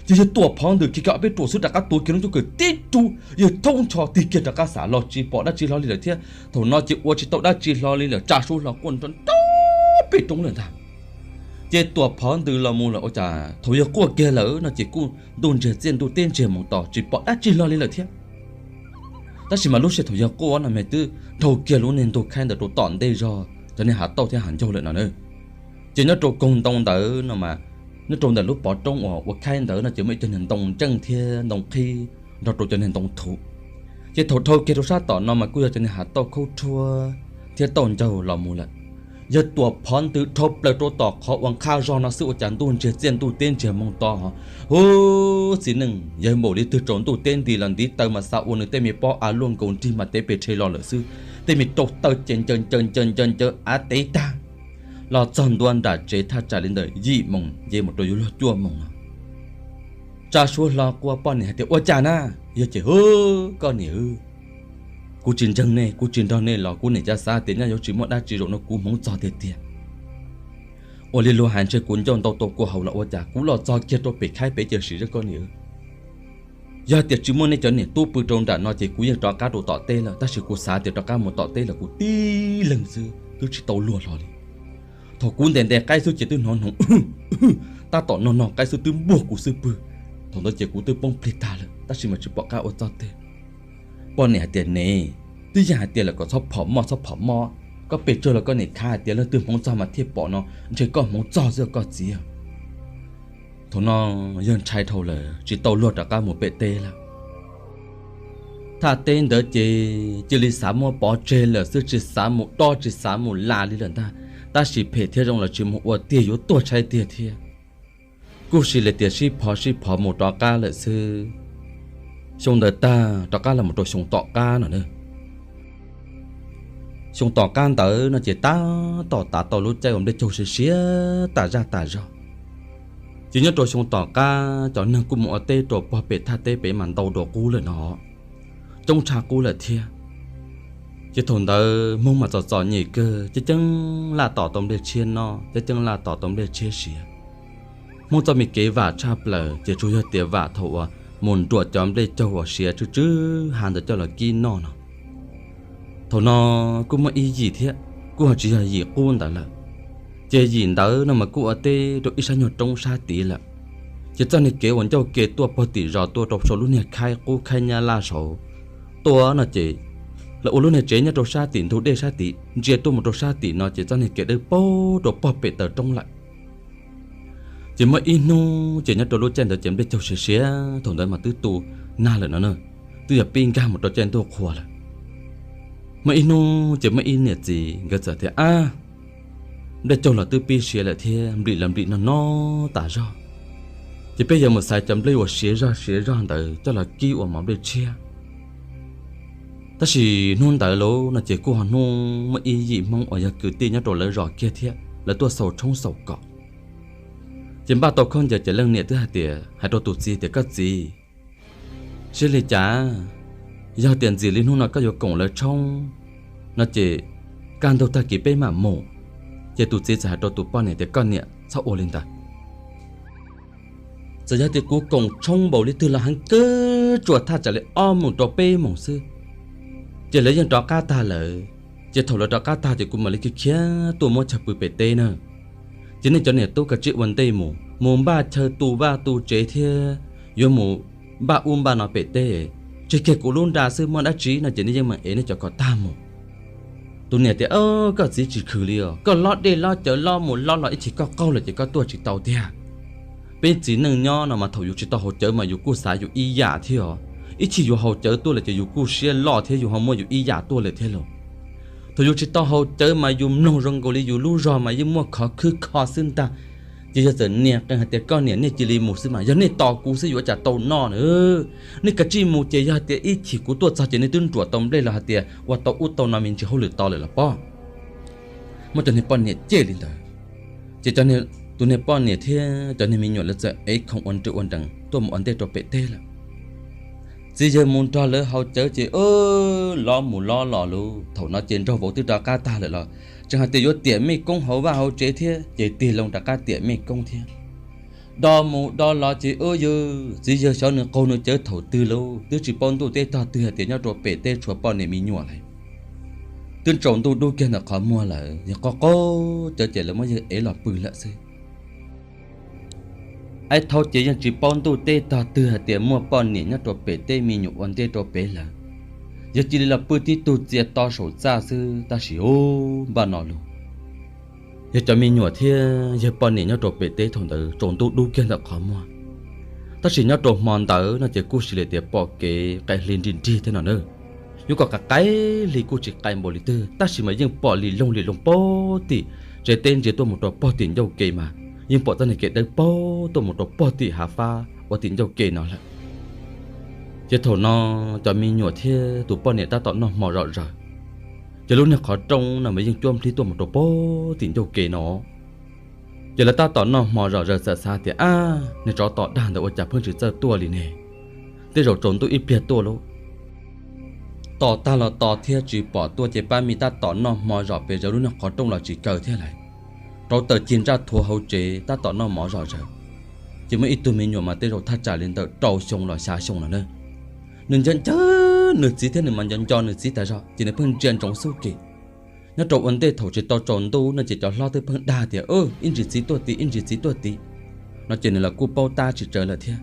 Ces yawg tuam phov ntws kiag ob peb ruam xwb rov qab tuav kiag lub ncauj kawm tib rub yawg thoob ncho tig kiag rov qab, xam los tsis pom dab tsi hlo li lawm thiab. Thaum no ces ua tsis tau dab tsi hlo li lawm, tsa suab hlo quaj nrov nrov pem roob lawm ntag. Ces tuam phov ntws los mus lawm ua cas thaum yawg quaj kiag lawm no ces kuj ntuj ntsiag txiaj ntuj teb ntsiag mus to tsis pom dab tsi hlo li lawm thiab. Tab sis mas lub sij hawm thaum yawg quaj no mas twb dhau kiag lub niag ntug khaib ntawd rau tom ntej zog cov niag hav tauj thiab hav ncaug lawm no na. Ces nyob rau koog ntoo ntawd no mas, nyob rau ntawm lub pov roob uas ua khaib ntawd no ces muaj ib cov niag ntoo ntseej thiab ntoo qhib nrog rau cov niag ntoo thuv. Ces thaum dhau kiag rau sab tom no mas kuj yog cov niag hav tauj khaub rhuab thiab tauj ncaug los mus lawm. Yawg tuam phov ntws dhau plaws rau tom qhov uas nqha zog no xwb ua cas ntuj ntsiag txiaj ntuj teb ntsiag mus to ho. Huv, txiv neej yawg npaum li twg tsaus ntuj teb nti los ntiv taw mas xav ua nws tej me pob av luaj nkaus nrig mas tev pes rhe los lawm xwb. Tej me rau taw ces ncaws ncaws ncaws ncaws ncaws av tev tag. Los txog ntua nram tsev thaj tsam li ntawm yim moos nce mus rau yuav luag cuaj moos no, tsa suab hlo quaj, poj niam hais tias, ua cas na? Yog ces, huv, koj niam, kuv tsis ntseeg nej, kuv tsis nrog nej los kuv niam cas xav tias nyaj yuav tsis muaj dab tsi, zaum no kuv hmoov txog tiag tiag. Ua li luag hais ntshe kuv ncauj ntau tau kua haus los ua cas, kuv los txog kiag rau pem khaib pem ces sim zeb koj niam. Yog tias tsis muaj nej cov niam tub pw rau nram no ces kuv yeej rov qab rau tom teb lawm, tab sis kuv xav tias rov qab mus tom teb los kuv tib leeg xwb twb tsis tau luag hlo li. Thaum kuv ntes ntes qaib xwb ces twb hnov hnoov, tab tom no no qaib xwb twb npuag kuv xwb pwg. Thaum ntawd ces kuv twb poob plig tag lawm tab sis mas tsis pom qab ua txoj twg. Poj niam hais tias, ne, twb yeej hais tias lawm kom txhob phom moj txhob phom moj, koj pes tsawg los koj niam khav hais tias leej twg hmoov txog mas thiaj pom no, ntshe koj hmoov txog xwb koj txiv. Thaum no yawg ntshai dhau lawm tsis tau luag rov qab mus pem teb lawm. Thaj teb ntawd ces cia li xav muab pov tseg lawm xwb, tsis xav mus dob tsis xav mus las li lawm ntag. Tab sis phem thiab zoo los tsis mus ua tiag, yuav tuag tshaib tiag thiab. Kuj sis li tias sib phov sib phov mus rov qab lawm xwb. Xyoo ntawd tag rov qab los mus rau xyoo tom qab no na. Xyoo tom qab ntawd no ces tab tom tav tau lub caij uas nplej caug siav siav tas zaj tas zog. Ces nyob rau xyoo tom qab cov neeg kuj mus ua teb rau pog pem thaj teb pem mas ntau dua qub lawm no, coob tshaj qub lawm thiab. Ces thaum ntawd Hmoob mas txom txom nyem kawg, ceeb ceeb laj tom tau nplej tshiab noj, ceeb ceeb laj tom tau nplej tshiab siav. Hmoob txoj me kev vam tshaj plaws ces tsuas yog tias vam thaum uas mus nruam cov nplej caug uas siav tsw tsw ha ntawd coj los kib noj no. Thaum no kuj muaj ib yim thiab, kuj ho tsis yog yim qub ntawd lawm. Ces yim ntawd no mas kuj ua teb rau ib sab nyuag roob sab tid lawm. Ces txoj niag kev uas ncauj ke tuaj pog tim zos tuaj rau saum lub niag khaib qub khaib nyab laj saud tuaj no ces lawv ua lub niag tsev nyob rau sab tim ntug dej sab tid ntsia tuaj mus rau sab tim no ces txoj niag kev dawb paug rau pog pem taw roob lawm. Ces muaj ib hnub ces nyob rau lub caij ntawd ces nplej caug siav siav thaum ntawd mas twb tu nag lawm no na, twb yog pib nkag mus rau caij ntuj qhua lawm. Muaj ib hnub ces muaj ib niam txiv nkawd txawm tias, Ab, nplej caug los twb pib siav lawm thiab, nplim los nplim no no tas zog, ces peb yuav mus xaiv cov nplej uas siav zog siav zog ntawd coj los kib ua mov nplej tshiab. Tab sis hnub ntawd lauj no ces kuj ho hnub muaj ib yim Hmoob uas yog kwv tij nyob rau lawv zos kiag thiab lawv tuaj xaus tshoob xaus kos. Ces npaj tau khaub ncaws ces leej niam twb hais tias, hais rau tus txiv tias, Koj txiv, siab li cas, yog tias ntxim li hnub no koj yuav koom lawv tshoob no ces kaj ntug tag kis peb mam mus. Ces tus txiv txawm hais rau tus poj niam tias, Koj niam, txhob ua li ntawd. Txawm yog tias kuv koom tshoob npaum li twg los heev kawg tsuas thaj tsam li ob moos rau peb moos xwb, ces lawv yeej rov qab tag lawm. Ces thaum lawv rov qab tag ces kuv mam li khiav khiav tuaj muab chaw pw pem teb na. Ces nej cov niam tub kav tsij ua ntej mus, mus npaj chaw tu vaj tu tsev thiab yuav mus npaj ub npaj no pem teb, tseg kiag kuv lub nra xwb, muaj dab tsi no ces nej yeej meem ev nej cov kom tag mus. Tus niam tias, Koj txiv tsis khwv li os, koj lob dej lob cawv lob mus lob los ib chim koj qaug lawm ces koj tuaj tsis tau tiag. Peb txiv neej nyob no mas thaum yus tsis tau haus cawv mas yus kuj xav yus ib yam thiab os. Ib chim yus haus cawv tuaj lawm ces yus kuj siab loj thiab yus ho muaj yus ib yam tuaj lawm thiab lauj. Thaum yus tsis tau haus cawv mas yus mloog zoo nkaus li yus lub zog mas yeej muaj khov khwb kho xwb ntag. Ces yog txawm nias qee hais tias, Koj niam, nej cia li mus xwb mas, yog nej tos kuv xwb yuav cas tau noj na. Nej kav tsij mus ces yog hais tias ib chim kuv tuaj txog ces nej twb nruam tau nplej los hais tias ua tau ub tau no me ntsis hauj lwm to lawm los pob. Muab cov niag poj niam cem li ntawd, ces tus niag poj niam thiab cov niag me nyuam lawv txawm ev khoom ua nrws ua nrees tuaj mus ua ntej rau pem teb lawm. Txiv yawg mus nrog lawv haus cawv ces lob mus lob los lawm. Thaum no ces nraug vauv twb rov qab tag lawm los tseem hais tias yuav tiam mej koob hauv vaj hauv tsev thiab, ces tig loo rov qab tiam mej koob thiab. Do mus do los ces yawg, txiv yawg xyov nws qaug nws cawv thaum twg lawm, twb tsis paub ntuj teb tog twg hais tias nyob rau pem teb tshuav poj niam me nyuam lawm. Twb tsaus ntuj dub kiag ntawm qhov muag lawm, yog qaug qaug cawv ces lawv muab yawg ev los pw lawm xwb. Ib thaum ces yeej tsis paub ntuj teb tog twg hais tias muaj poj niam nyob rau pem teb me nyuam ua ntej rau pem lawm. Yawg cia li los pw tib tug txias to saum txaj xwb, tab sis ub, npaj no lus, yawg cov me nyuam thiab yawg poj niam nyob rau pem teb thaum ntawd tsaus ntuj dub kiag ntawm qhov muag. Tab sis nyob rau hmo ntawd no ces kuj sis li tias pom kev qaim hli nrig nrig thiab no na. Yuav kom qaim qaim hli kuj tsis qaim npaum li twg, tab sis mas yeej pom li loog li loog pog tim tsev teb ntsia tuaj mus rau pog tim ncauj ke mas yeej pom txoj niag kev dawb paug tuaj mus rau pog tim hav fab ua tim ncauj ke no lawm. Ces thaum no cov me nyuam thiab tus poj niam tab tom noj hmo zom zaws, ces lub niag qhov rooj no mas yeej cuab nplib tuaj mus rau pog tim ncauj ke no. Ces lawv tab tom noj hmo zom zaws txawm xav tias, Ab, niag tsov tom dag ntawd ua cas pheej tsis txawj tuaj li ne? Tej zaum tsaus ntuj ib pliag tuaj lauj. Tos tag los tos thiab tsis pom tuaj ces pab me tab tom noj hmo zom pes zaws lub niag qhov rooj los tsis kaw thiab lawm. Rauv taws cig ntsaj thuav hauv tsev tab tom noj hmo zom zaws. Ces muaj ib tug me nyuam mas tej zaum thaj tsam li ntawm rau xyoo los xya xyoo no na. Nws nco nco nws txiv thiab nws mas nco nco nws txiv tas zog ces nws pheej ntsia ntsoov xub ke. Nyob rau ua ntej thaum tsis tau tsaus ntuj no ces cov hlob twb pheej dag tias, Ib ntsis txiv tuaj tim, ib ntsis txiv tuaj tim, no ces nws los kuj paub tab tsis tsawg lawm thiab.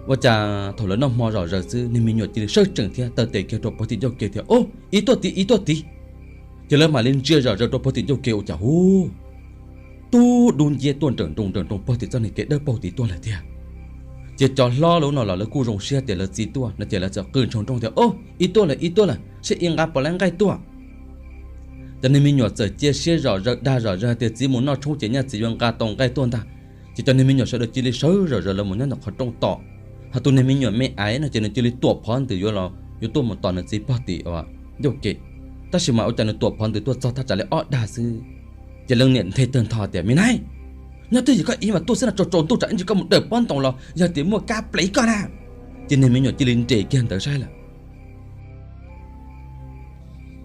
Ua cas thaum lawv noj hmo zom zaws xwb niag me nyuam cia li sawb tsees thiab taw tes kiag rau pog tim ncauj ke tias, Ib, tuaj tim, ib, tuaj tim. Ces lawv mam li ntsia zom zaws rau pog tim ncauj ke ua cas hu tub dub nciab tuaj nrawm nroos nrawm nroos pog tim txoj niag kev dawb paug tid tuaj lawm tiag. Ces cov hlob lub no los lawv kuj zoo siab tias lawv txiv tuaj no ces lawv txawm qw ntshoo nrooj tias, Ib, tuaj lawm, ib, tuaj lawm, saib ib nqa puas laib nqaij tuaj. Cov niag me nyuam txawm cia siab zom zaws dag zom zaws tias txiv mus noj tshoob ces nyaj txiv yuav nqa tau nqaij tuaj ntag. Ces cov niag me nyuam sawv daws cia li sawv zom zaws lawv mus nyob ntawm qhov rooj tos. Hos tus niag me nyuam me aiv no ces nws cia li tuam phov ntws yuav los yuav tuaj mus tos nws txiv pog tim ncauj ke. Tab sis mas ua cas nws tuam phov ntws tuaj txog thaj tsam li ob dag xwb, ces leej niam nthe tawg ntho tias, Me nab, nyob twj ywm koj ib mas tuaj xwb no, tsaus tsaus ntuj tsam ib ntsis koj mus daws pob ntoos los yog tias muaj kab plev koj na. Ces niag me nyuam cia li nres kiag ntawd saib lawm.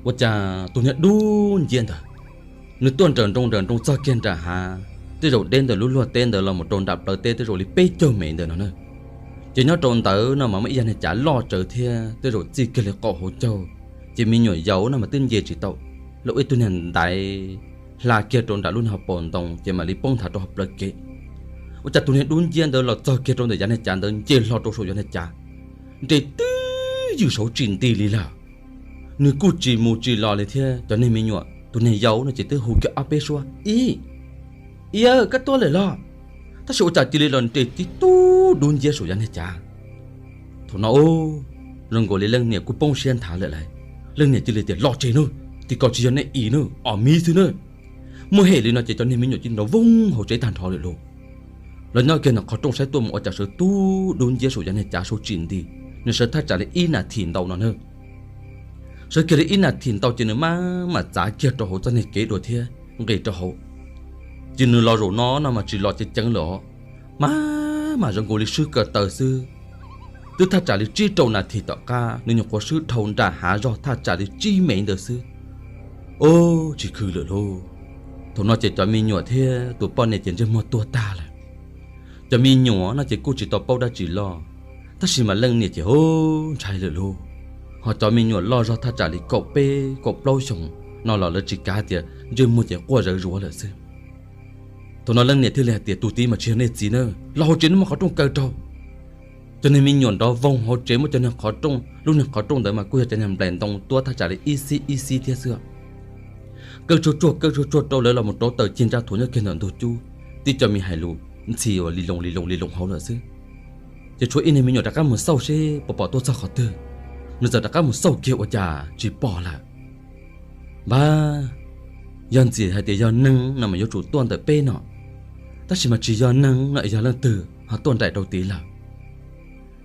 Ua cas tus niag dub nciab ntawd, nws tuaj nrawm nroos nrawm nroos txog kiag nram hav, tej zaum deb ntawm lub luag teb ntawd los mus rau nram plawv teb tej zaum li peb caug mev ntawd no na. Ces nyob rau ntawd no mas muaj ib yag niag cav loj tsawv thiab tej zaum txij kiag li qaum hauv caug. Ces me nyuam yaus no mas twb nce tsis tau, lawv ua ib tug niag ntaiv hla kiag rau nram lub niag hauv paus ntoo ces mam li poob nthav rau hauv plawv kev. Ua cas tus niag dub nciab ntawd los txog kiag rau ntawm yav niag cav ntawd nce hlo rau saum yav niag cav, nres twb ywm saud tsis nti li lawm. Nws kuj tsis mus tsis los li thiab. Cov niag me nyuam, tus niag yau no ces twb hu kiag ob peb suab, Ib, ib, koj tuaj lawm los? Tab sis ua cas cia li los nres tib tug dub nciab saum yav niag cav. Thaum no, zoo nkaus li leej niam kuj poob siab nthav lawm lauj. Leej niam cia li tias, Los tsev nawb, tim ko tsis yog nej ib nawb, ob miv xwb nawb. Muaj hem li no ces cov niag me nyuam cia li nrov voog hauv tsev tag nrho lawm lauj. Los nyob kiag ntawm qhov rooj saib tuaj mus ua cas sawv tib tug dub nciab saum yav niag cav saud tsis nti. Nws sawv thaj tsam li ib nas this ntau no na. Sawv kiag li ib nas this ntau ces nws maj mam txav kiag rau hauv txoj niag kev dua thiab nqis rau hauv. Ces nws los zaum no no mas tsis los ceev ceev lawm os, maj mam zoo nkaus li swb ko taw xwb. Twb thaj tsam li tsib rau nas this tom qab nws nyuam qhuav swb dhau nram hav zog thaj tsam li tsib mev ntawd xwb. Ub, tsis khw lawm lauj. Thaum no ces cov me nyuam thiab tus poj niam ces ntsej muag tuag tag lawm. Cov me nyuam no ces kuj tsis tau paub dab tsi loj, tab sis mas leej niam ces ub ntshai lawm lauj. Ho cov me nyuam loj zog thaj tsam li kaum peb kaum plaub xyoos no los lawv tsis kav tias ntsej muag ces quaj zawv zuav lawm xwb. Thaum no leej niam thiaj li hais tias, Tus tid mas tsis yog nej txiv na, los hauv tsev no muab qhov rooj kaw rau. Cov niag me nyuam nrov voog hauv tsev muab cov niag qhov rooj, lub niag qhov rooj ntawd mas kuj yog cov niag nplaim ntoo tuab thaj tsam li ib xib ib xib thiab xwb. Kaw tsuag tsuag kaw tsuag tsuag rau lawv los mus rauv taws cig nra thuav nyob kiag ntawm ntug cub, tib co me hais lus ntxhi uas li loo li loo li loo hauv lawm xwb. Ces tshuav ib niag me nyuam rov qab mus xauj seb puas pom tuaj txog qhov twg. Nws txawm rov qab mus xauj kiag ua cas tsis pom lawm. Npab, yog ntxim hais tias yog neeg no mas yuav tsum tuaj ntawm peb no, tab sis mas tsis yog neeg no es yog leej twg ho tuaj nraim rau tid lawm.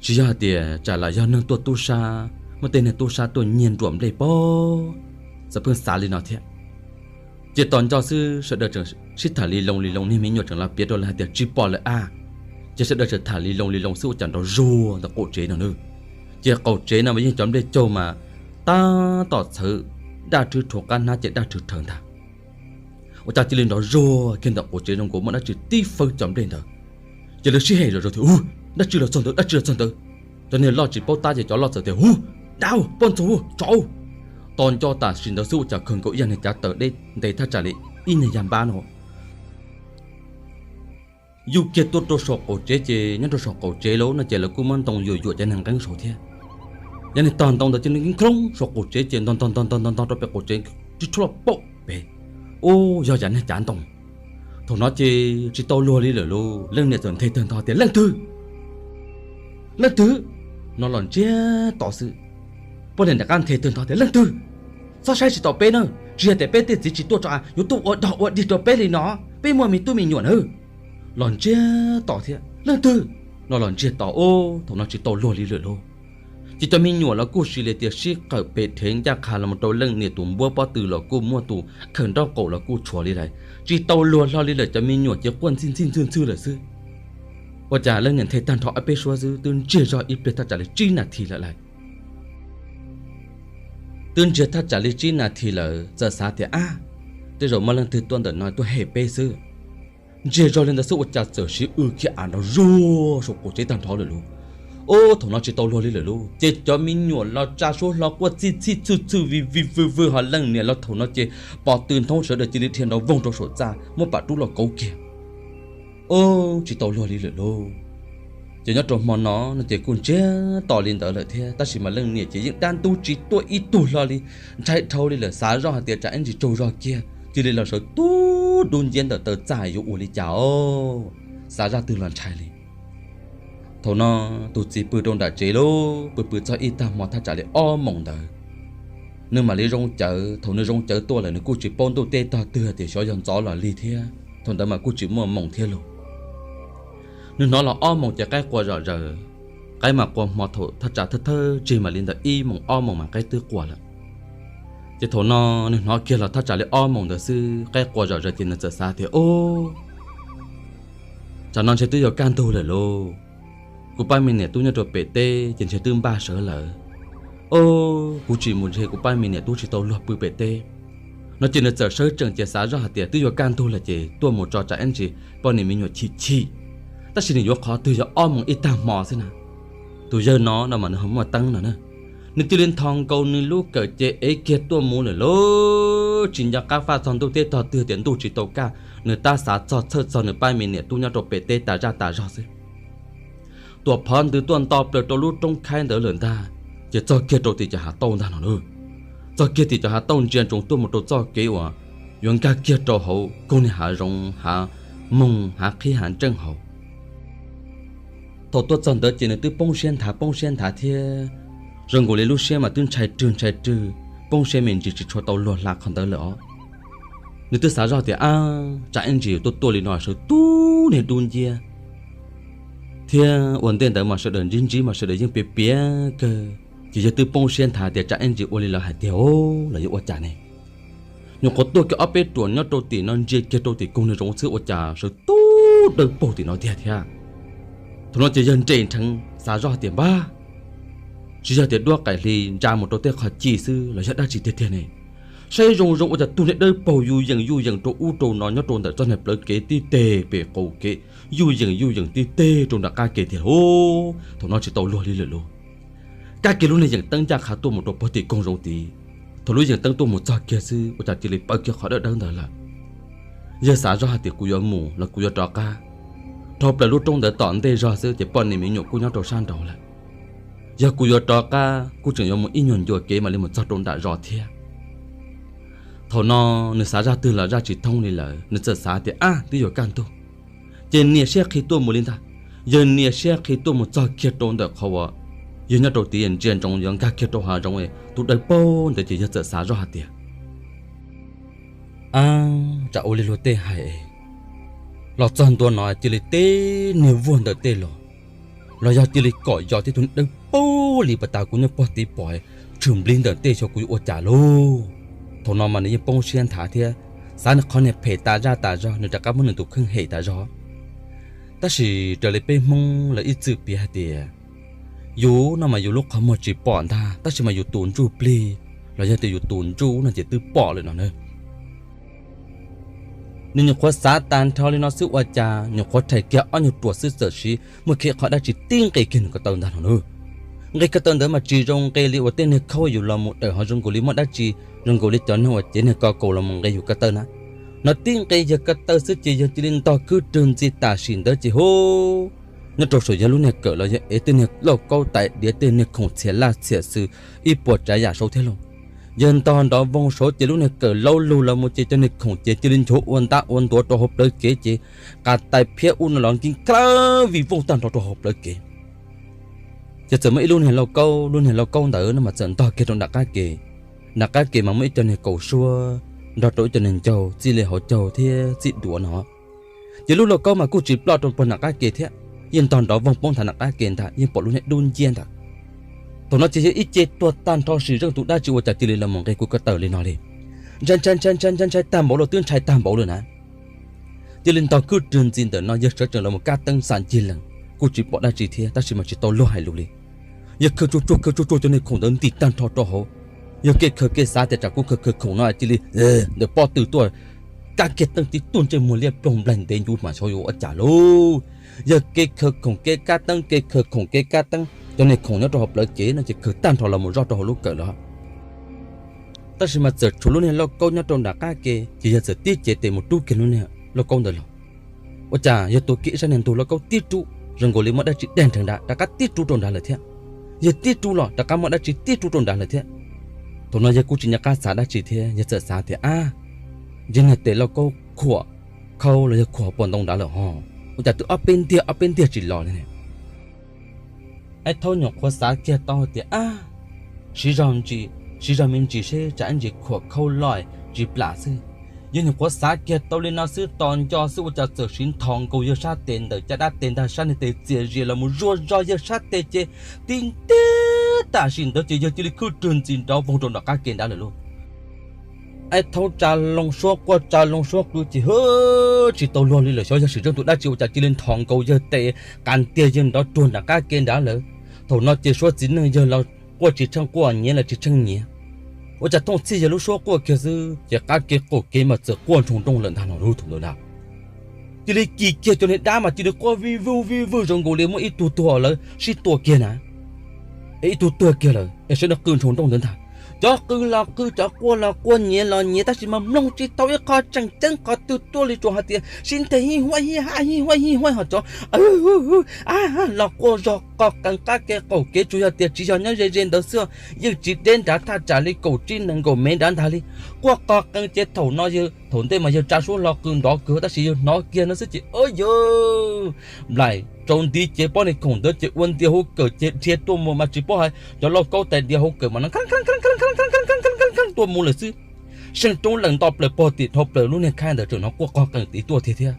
Tsis yog hais tias tsam lam yog neeg tuaj tub sab, muaj tej niag tub sab tuaj nyiag nruam nplej pob, txawm pheej xav li no thiab. Ces tos nco xwb sawv daws tseem sib tham li loo li loo, niag me nyuam tseem los piav rau lawv hais tias tsis pom lawm a. Ces sawv daws tseem tham li loo li loo xwb ua cas nrov zuag ntawm qaum tsev no na. Ces qaum tsev no mas yeej cov nplej caug mas tab tom txhawv daj rhwv rhuav qab hnab ces daj rhwv rhawv ntag. Ua cas cia li nrov zuag kiag ntawm qaum tsev zoo nkaus muaj dab tsi tib fawb cov nplej ntawd. Ces lawv sib hem zom zaws tias, Ub, dab tsi los txog ntawd, dab tsi los txog ntawd? Cov niag loj tsis paub tab ces cov loj txawm tias, Ub, dab, poj ntxoog, tsov. Tos nco tam sim ntawd xwb ua cas kawg nkaus ib yam niag cav taws deb ntev thaj tsam li ib niag yag npab no yuj kiag tuaj rau saum qaum tsev. Ces nyob rau saum qaum tsev lawm no ces lawv kuj muab ntoo yuam yuam cov niag nqeeb saud thiab. Yog niag tog ntoo ntawd ces nws nkeeb khloov saum qaum tsev ces ntog ntog ntog ntog ntog ntog rau pem qaum tsev, tib tshuab los paum pem. Ub, yog yam niag cav ntoo. Thaum no ces tsis tau luag li lawm lauj, leej niam txawm nthe tawg ntho tias, Leej twg? Leej twg? No los ntsiag to xwb. Poj niam nram qab nthe tawg ntho tias, Leej twg? Txhob saib tsis taus peb na, tsis yog tias peb tej txiv tsis tuaj tso a, yuav tuaj ua dog ua dig rau peb li no, peb muaj me tub me nyuam na. Los ntsiag to thiab, Leej twg? No los ntsiag to. Ub, thaum no tsis tau luag li lawm lauj. Ces cov me nyuam los kuj sis li tias sib qawm pes dhev ncaj qha los mus rau leej niam tus npuab pob tw los kuj muaj, tus khawm nraub qaum los kuj tshuav li lawm, tsis tau luag hlo li lawm. Cov me nyuam ces quaj ntxhij ntxhij ntxhwj ntxhwj lawm xwb. Ua cas leej niam nthe tag nrho ob peb suab xwb twb ntsiag zog ib pliag thaj tsam li tsib nas this lawm lauj. Twb ntsiag thaj tsam li tsib nas this lawm txawm xav tias, Ab, tej zaum muaj leej twg tuaj ntawm no tuaj hem peb xwb. Ntsiag zog li ntawd xwb ua cas txawm siv w kiag av nrov zuag saum qaum tsev tag nrho lawm lauj. Ub, thaum no tsis tau luag li lawm lauj, ces cov me nyuam los tsa suab hlo quaj ntxhij ntxhij ntxhwj ntxhwj vij vij vwj vwj, ho leej niam los thaum no ces pov tw nthoob sawv daws cia li dhia nrov voog rau saum txaj muab pam rub los kauv kiag. Ub, tsis tau luag li lawm lauj. Ces nyob rau hmo no no ces kuj ntsiag to li ntawd lawm thiab, tab sis mas leej niam ces yeej dab ntub tsis tuaj ib tug hlo li, ntshai dhau li lawm, xav zoj hais tias tsam ib ntsis tsaug zog kiag cia li los sawv tib tug dub nciab ntawm taw txaj yuav ua li cas os, xav zaj twg los ntshai li. Thaum no tus txiv pw rau nram tsev lauj, pw pw txog ib tag hmo thaj tsam li ob moos ntawd, nws mam li zoo cawv. Thaum nws zoo cawv tuaj lawm nws kuj tsis paub ntuj teb tog twg tias xyov yog ntxov los lig thiab, thaum ntawd mas kuj tsis muaj moos thiab lauj. Nws hnov los ob moos ces qaib qua zom zaws, qaib mas qua hmo thaum thaj tsam thawj thawj tseg mam li ntawm ib moos ob moos mas qaib twb qua lawm. Ces thaum no nws hnov kiag los thaj tsam li ob moos ntawd xwb, qaib qua zom zaws ces nws txawm xav tias, Ub, tsam no ntshe twb yuav kaj ntug lawm lauj. Kuv pab me niam tub nyob rau pem teb ces ntshe twb npaj sawv lawm. Ub, kuv tsis mus ntshe kuv pab me niam tub tsis tau luag pw pem teb. No ces nws txawm sawv tsees ces xav zoj hais tias twb yuav kaj ntug lawm ces tuaj mus tso tsam ib ntsis poj niam me nyuam chim chim. Tab sis nws yuav qhov twg, yog ob moos ib tag hmo xwb na. Tus yawg no no mas nws ho muaj teeb no na. Nws cia li nthos nkaus nws lub kawm ces ev kiag tuaj mus lawm lauj. Tsis nco qab faj txog ntuj teb tog twg tias ntuj tsis tau kaj, nws tab xav txog txhawj txog nws pab me niam tub nyob rau pem teb tas zaj tas zog xwb. Tuam phov ntws tuaj nto plaws rau lub roob khaib ntawd lawm ntag, ces txog kiag rau tim cov hav tauj ntag no lauj. Txog kiag tim cov hav tauj ntsia ntsoov tuaj mus rau txoj kev uas yuav nkag kiag rau hauv koog niag hav zoov hav moog hav qhib hav ntseej hauv. Thaum tuaj txog ntawd ces nws twb poob siab nthav poob siab nthav thiab, zoo nkaus li lub siab mas twb ntshai rwg ntshai rwg, poob siab me ntsis tsis tshua tau luag hla qhov ntawd lawm os. Nws twb xav zoj tias, Ab, tsam ib ntsis yuav tuaj tuaj li no sawv tub niag dub nciab thiab ua ntej ntawd mas sawv daws ntsib ntsib mas sawv daws yeej piav piav kawg, ces yawg twb poob siab nthav tias tsam ib ntsis ua li lawv hais tiag los yuav ua cas ne. Nyuam qhuav tuaj kiag ob peb ruam nyob rau tim no ntsia kiag rau tim koog niag zoov xwb ua cas sawv tub dawb paug tim no tiag thiab. Thaum no ces yawg nres nrheev xav zoj tias, Npab, tsis yog tias duab qaim hli ntsa mus rau tej qhov ci xwb los yog dab tsi tiag tiag ne? Saib zoo zoo ua cas tug niag dawb paug yuj yeem yuj yeem rau ub rau no nyob rau ntawm txoj niag plawv kev tib teg pem qaum kev, yuj yeem yuj yeem tib teg rau nram qab kev tiag lauj. Thaum no tsis tau luag li lawm lauj. Kab kiag lub niag yeem teeb ncaj qha tuaj mus rau pog tim koog zoov tid. Thaum lub yeem teeb tuaj mus txog kiag xwb ua cas cia li pawv kiag qhov dawb dawb ntawd lawm. Yawg xav zoj hais tias kuv yuav mus los kuv yuav rov qab. Dhau plaws lub roob ntawd tom ntej zog xwb ces poj niam me nyuam kuj nyob rau sab nraud lawm. Yog kuv yuav rov qab kuj tseem yuav mus ib nyuag ncua kev mam li mus txog rau nram zos thiab. Thaum no nws xav zaj twg los zaj tsis thoob li lawm, nws txawm xav tias, Ab, twb yuav kaj ntug, ces nias siab qhi tuaj mus li ntag. Yawg nias siab qhi tuaj mus txog kiag rau ntawm qhov uas yawg nyob rau tid ntsia ntsoov yuav nkag kiag rau hav zoov tus dawb paug ntawd ces yawg txawm xav zoj hais tias, Ab, tsam ua li luag tej hais, los txog ntua no cia li teb niag vuag ntawm tej los, los yog cia li kom yog tej tug dawb paug li pas tas kuv nyob pog tid pom, tshwm nplij ntawm tej xyov kuv yuav ua cas lauj. Thaum no mas nws yeej poob siab nthav thiab, xav nws qhov niag phem tas zaj tas zog, nws rov qab muab nws tus kheej hem tas zog. Tab sis raws li peb Hmoob lawv ib txwm piav hais tias, yus no mas yus lub qhov muag tsis pom ntag, tab sis mas yus tus ntsuj plig los yog tias yus tus ntsuj no ces twb pom lawm no na. Nws nyuam qhuav xav tag nrho li no xwb ua cas nyuam qhuav rhais kiag ob nyuag ruam xwb txawm siv muaj kiag qhov dab tsi tib nqe kiag nws ko taw ntag no na. Nqe ko taw ntawd mas tsis zoo nqe li uas tej niag khaub yus los mus dawm ho zoo nkaus li muaj dab tsi, zoo nkaus li cov neeg uas cev niag ko kaus los mus nqe yus ko taw na. No tib nqe yawg ko taw xwb ces yawg cia li ntog khwb rwg ntxi tam sim ntawd ces hu, nyob rau saum yawg lub niag kawm los yawg ev tej niag lauj kaub tais diav tej niag khoom txhia laj txhia xwm ib puas tsav yam saud thiab lauj. Yawg ntog nrov voog saud ces lub niag kawm laub lug los mus ces cov niag khoom ces cia li nchuav ua ntab ua ntuav rau hauv plawv kev ces qas tais phiab ub no los nkig khav vij vooj tag nrho rau hauv plawv kev. Ces txawm muaj ib lub niag lauj kaub, lub niag lauj kaub ntawd no mas txawm ntog kiag rau nram qab ke. Nram qab ke mas muaj ib co niag kaus suab nrog rau ib co niag ncaug txij li hauv caug thiab txij duav no. Ces lub lauj kaub mas kuj tsis ploj rau puag nram qab ke thiab, yeej ntog nrov voog poob nthav nram qab ke ntag, yeej pom lub niag dub nciab ntawd. Thaum no ces yog ib ce tuag tag nrho sim zeej tus dab tsi ua cas cia li los mus nqe kuv ko taw li no li. Ntshai ntshai ntshai ntshai ntshai ntshai tag npaum lawm, twb ntshai tag npaum lawm na. Cia li ntog khwb rwg ntxi ntawm no yawg sawv tsees los mus kab teeb xam ncig lees, kuj tsis pom dab tsi thiab tab sis mas tsis tau luag hais lus li. Yawg khaws tsuag tsuag khaws tsuag tsuag cov niag khoom ntawd ntim tag nrho rau hauv. Yawg kev khaws kev xav tias tsam kuv khaws khaws khoom no cia li ntawm pob tw tuaj kab kiag teeb tib tug ntsej muag liab ploog nplaig ntev ncuv mas xyov yuav ua cas lauj. Yawg kev khaws khoom kev kab teeb, kev khaws khoom kev kab teeb, cov niag khoom nyob rau hauv plawv kev no ces khaws tag nrho los mus zoj rau hauv lub kawm lawm. Tab sis mas txawm tshuav lub niag lauj kaub nyob rau nram qab ke ces yawg txawm tib cev tes mus rub kiag lub niag lauj kaub ntawd los. Ua cas yawg tuav kiag ib sab niag ntug lauj kaub tib rub, zoo nkaus li muaj dab tsi dag nrheev nrad rov qab tib rub rau nrad lawm thiab. Yawg tib rub los rov qab muaj dab tsi tib rub rau nrad lawm thiab. Thaum no yawg kuj tsis nco qab xav dab tsi thiab, yawg txawm xav tias, Ab, ntshe niag tes lauj kaub khuam khaub los yog khuam puas ntoo nrad lawm ho, ua cas twb ob peb ntiag ob peb ntiag tsis los li ne? Aib Thaub nyuam qhuav xav kiag tau tias, Ab, siv zog ntsis, siv zog me ntsis seb tsam ib ntsis khuam khaub loj tsis plam xwb. Yawg nyuam qhuav xav kiag tau li no xwb tos nco xwb ua cas txawm siv nthos nkaus yawg sab tes ntawm caj dab tes ntag, sab niag tes txias zias los mus zuaj zog yawg sab tes ces tib ntiag tam sim ntawd ces yawg cia li khwb rwg ntxi nrov voog rau nram qab ke nrad lawm lauj. Aib Thaub tsa loo suab quaj tsa loo suab qw ces hwb tsis tau luag li lawm, xyov yog sim zeej tus dab tsi ua cas cia li nthos nkaus yawg tes, qas tiag yawg nrov ruag nram qab ke nrad lawm. Thaum no ces suab txiv neej yawg los quaj tsis tsheej quaj, nyiav los tsis tsheej nyiav. Ua cas thooj txhij yawg lub suab quaj kiag xwb ces qab ke qaum kev mas txawm quaj nroo nrooj lawm ntag no lub thaum ntawd na. Cia li kis kiag cov niag dab mas cia li quaj vij vwj vij vwj zoo nkaus li muaj ib tug tuag lawv sib tua kiag na. Es ib tug tuag kiag lawm es sawv daws qw nroo nrooj ntawd ntag. Cov qw los qw, cov quaj los quaj, nyiav los nyiav, tab sis mas mloog tsis tau ib qho tseem ceeb qhov twg tuaj li, tsuas hais tias sib nthe hij huaj hij haj hij huaj hij huaj, ho cov los quaj zog qog qees qab ke qaum kev, tsuas yog tias tsis yog nyob ze ze ntawd xwb, yeej tsis deb nrad thaj tsam li kaum tsib nees nkaum mev nrad ntag li. Quaj qog qees ces thaum no yawg, thaum ntej mas yawg tsa suab hlo qw nrov kawg tab sis yawg hnov kiag no xwb ces o yawg, nplaim rau ntiv ces poj niag khoom ntawd ces ua ntias hauv kawm ces dhia tuaj mus mas tsis paub hais cov lauj kaub tais diav hauv kawm mas no tuaj mus lawm xwb. Seej roob lees nto plaws pog tim dhau plaws lub niag khaib ntawd tseem hnov quaj qog qees tid tuaj tiag thiab.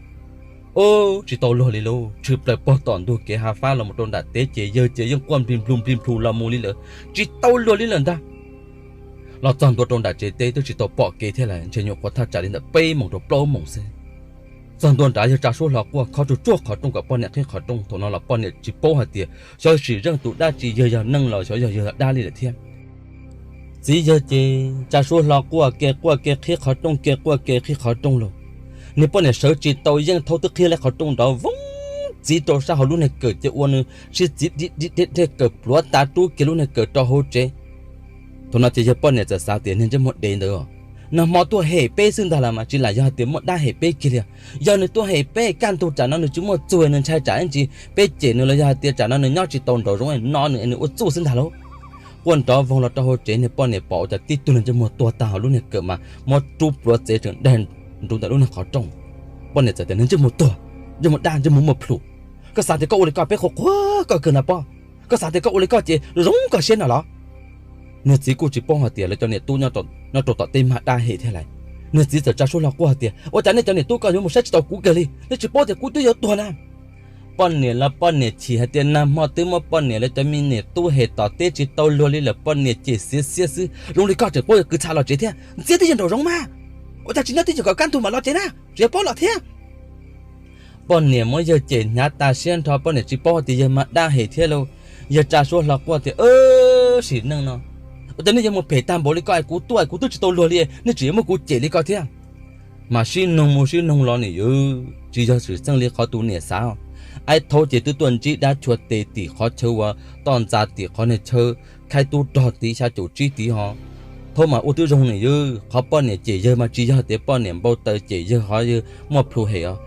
Tsis tau luag li lauj, tshwm plaws pog tom ntug kev hav fab los mus rau nram teb ces yawg ces yeej quaj nplig nplug nplig nplug los mus li lawm, tsis tau luag li lawm ntag. Los txog ntua rau nram tsev teb twb tsis tau pom kev thiab lawm, ntshe nyuam qhuav thaj tsam li ntawm peb moos rau plaub moos xwb. Txog ntua nrad yawg tsa suab hlo quaj khob tsuag tsuag qhov rooj kom poj niam qhib qhov rooj, thaum no los poj niam tsis paub hais tias xyov sim zeej tus dab tsi, yawg yog neeg los xyov yog yawg yog dab li lawm thiab. Txiv yawg ces tsa suab hlo quaj ke quaj ke qhib qhov rooj ke quaj ke qhib qhov rooj los, niag poj niam sawv tsis tau yeej thaub twb qhib lawm qhov rooj nrov voog txiv rau sab hauv lub niag kawm ces ua nws sib txiv di di di kawm pluav tav rub kiag lub niag kawm rau hauv tsev. Thaum no ces yawg poj niam txawm xav tias niag ntsej muag dev ntawd nag hmo tuaj hem peb xwb ntag los mas tsis lam yog hais tias muaj dab hem peb kiag li. Yog nws tuaj hem peb kaj ntug tsam no nws tsis muaj txuj nws ntshai tsam ib ntsis peb cem nws los yog hais tias tsam no nws nyob tsis tau nraum zoov no nws nws ua txuj xwb ntag lauj. Quaj nrov voog los rau hauv tsev niag poj niam pom ua cas tib tug niag ntsej muag tuag tag hauv lub niag kawm mas muab rub pluav txev tseem daig nruv ntawm lub niag qhov rooj. Poj niam txawm tias niag ntsej muag tuag, ntsej muag dab, ntsej muag muaj plhus. Koj xav tias koj ua li koj peb qhuav qhuav koj kawg na poj. Koj xav tias koj ua li koj ces zoo koj siab no los? Niag txiv kuj tsis paub hais tias lawv cov niam tub nyob rau tom tej mag dab hem thiab lawm. Niag txiv txawm tsa suab hlo quaj hais tias ua cas nej cov niam tub ko yuav mus saib tsis taus kuv kiag li, nej tsis paub tias kuv twb yuav tuag na. Poj niam los poj niam chim hais tias nag hmo twb muab poj niam lawv cov me niam tub hem tom teb tsis tau luag li lawm, poj niam cem xiav xiab xwb, zoo li koj tseem paub yuav kwv txha los tsev thiab, ntxiab twb yog nraum zoov mas, ua cas tsis nyob twj ywm kom kaj ntug mam los tsev na, tseem yuav paub los thiab. Poj niam muab yawg cem hnyav tas siab nrho, poj niam tsis paub tias yawg mag dab hem thiab lauj. Yawg tsa suab hlo quaj tias sim neej no ua cas nej yuav mus phem tag npaum li ko es kuv tuaj es kuv twb tsis tau luag li, nej tseem yuav muab kuv cem li ko thiab. Mas sib noog mus sib noog los nim yog tsis yog sim txeej li qhov tus niam xav. Aib Thaub ces twb tuaj ntsib dab chua tes tim qhov chaw uas toj ntxa tim qhov niag chaw khaib tub rog tid xya caum tsib tid ho. Thaub mas ua twb zoo nim yog qhov poj niam cem yawg mas tsis yog tias poj niam npau taws cem yawg ho yawg muaj plhus hem os.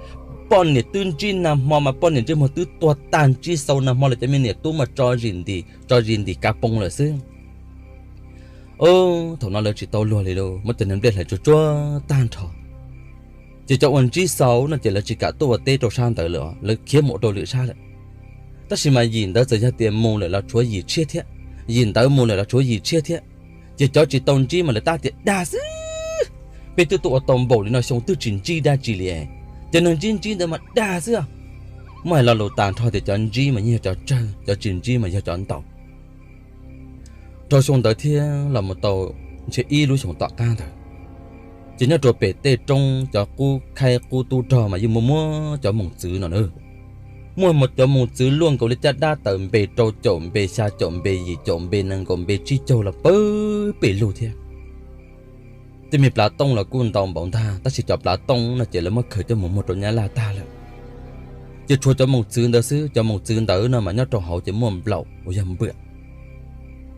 Poj niam twb ntsib nag hmo mas poj niam ntsej muag twb tuag tag, ntsib xau nag hmo lawv cov me niam tub mas tso zis ntim tso zis ntim kav poo lawm xwb. Thaum no lawv tsis tau luag li lauj, muab cov niag nplej hlais tsuag tsuag tag nrho. Ces cov uas ntsib xau no ces lawv tsis kam tuaj ua teb rau sab ntawd lawm, lawv khiav mus ua rau lwm sab lawm. Tab sis mas yim ntawd txawm yog tias mus lawm los tshuav yim tshiab thiab, yim ntawd mus lawm los tshuav yim tshiab thiab. Ces cov tsis tau ntsib mas lawv tab tias dag xwb, peb twb tuaj ua tau npaum li no xyoo twb tsis ntsib dab tsi li. Cov neeg ntsib ntsib ntawd mas dag xwb. Muab hais lo lus tas nrho tias cov ntsib mas yeej yog cov tsawg, cov tsis ntsib mas yog cov ntau. Rau xyoo ntawd thiab los mus tau ntshe ib lub xyoo tom qab ntawd, ces nyob rau pem tej roob cov qub khaib qub tub rog mas yeej muaj muab cov moos txwv no na. Muaj cov moos txwv luaj nkaus li caj dab tawm npe rau caum npe xya caum npe yim caum npe nees nkaum npe tsib caug los pawg pes lug thiab. Tej me plav tooj los kuj ntau npaum ntag, tab sis cov plav tooj no ces lawv muab khaws coj mus muag rau Nyab Laj tag lawm. Ces tshuav cov moos txwv ntawd xwb, cov moos txwv ntawd no mas nyob rau hauv ces muaj nplaum uas yog npwam,